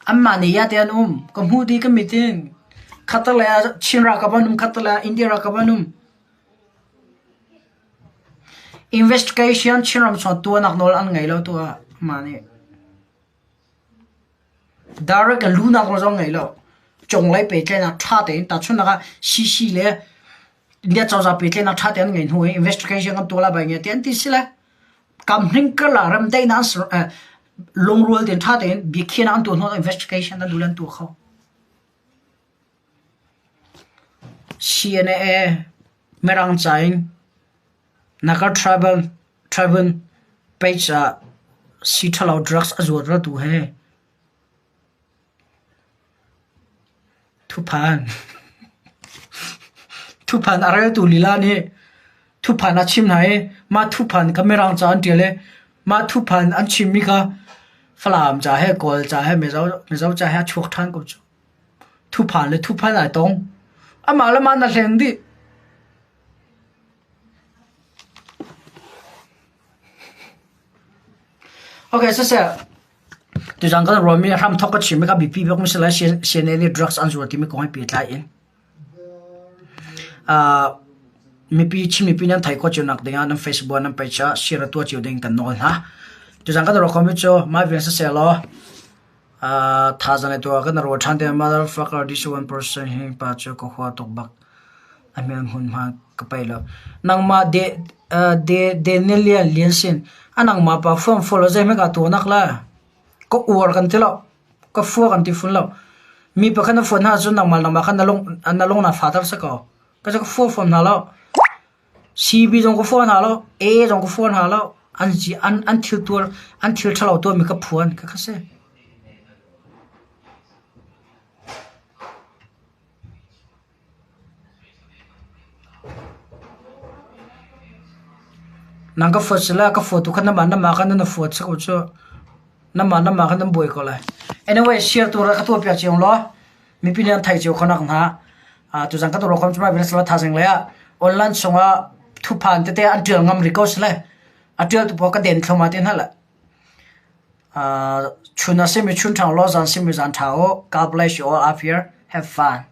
Anmah nih ya te an um. Ka hmuh dih ka mit in. Khattelei ah Chin ralkap an um, khattelei ah India ralkap an um. Investigation Chinram chung tuahnak nawl an ngei lo tuah mah nih. Direct in lunak nawl zong ngei lo. Cunglei pehtlaihnak ṭha tein tahchunhnak ah CC le India cozah pehtlaihnak ṭha tein an ngei hnu i investigation kan tuah lai bai nge ti an ti si le kam hning karlak remdaihnak an lungrual tein ṭha tein biakhiahnak an tuah hnu ah investigation an duh le an tuah kho. CNA Mirang ca in Naga Tribal Tribal page ah sii ṭhalo drugs a zuar ratu he thuphan thuphan a reltu lila nih thuphan a chim hna i mah thuphan kha Mirang ca an ṭial i mah thuphan an chimmi kha Falam ca he Kawl ca he Mizo Mizo ca he a chuak ṭhan ko cu. Thuphan le thuphan ai tong. Amah le mah na hleng dih. Okay, siseh. Tuzaan kan ruahmi hramthawk ka chimmi kha biapi bik si lai CNA nih drugs an zuar timi kong he pehtlai in. Uh, mipi Chin mipi nan thei khawh cio nak dingah nan Facebook nan page ah share a tuah cio ding kan nawl hna. Tuzaan kan ruah khomi cu mah vial siseh law Thazaang le tuah kan ruah ṭhan te motherfucker this one person hi pa cu ka hua tuk bak. A hmel hmunhma ka pai lo. Nangmah de de Daniel Lian Sin a nangmah pa fuam follow zeihmanh ka tuahnak la. Ka uar kan ti lo. Ka fua kan ti fun lo. Mi pakhat na fuat hna ahcun nangmah nangmah kha na lung na lung na fater si ko. Ka cu ka fua fawn hna lo. CB zong ka fua hna lo. A zong ka fua hna lo. An an an thil tuar an thil ṭhalo tuahmi ka phuan ka kha si. Nang ka fuat sila ka fuat tu kha namah namah kha nan fuat si ko cu. Namah namah kha nan buai ko lai. Anyway, share tu ra ka tuah piak cio law. Mipi nih an thei cio kho nak hna. Tuzan ka tuah khom cuma vilas lo thazing le ah online chungah thuphan tete an tial ngam ri ko sile. A tial tu pawl ka den thloma te hna la. Chun a simi chun thang law zan simi zan tha u. God bless you all up here. Have fun.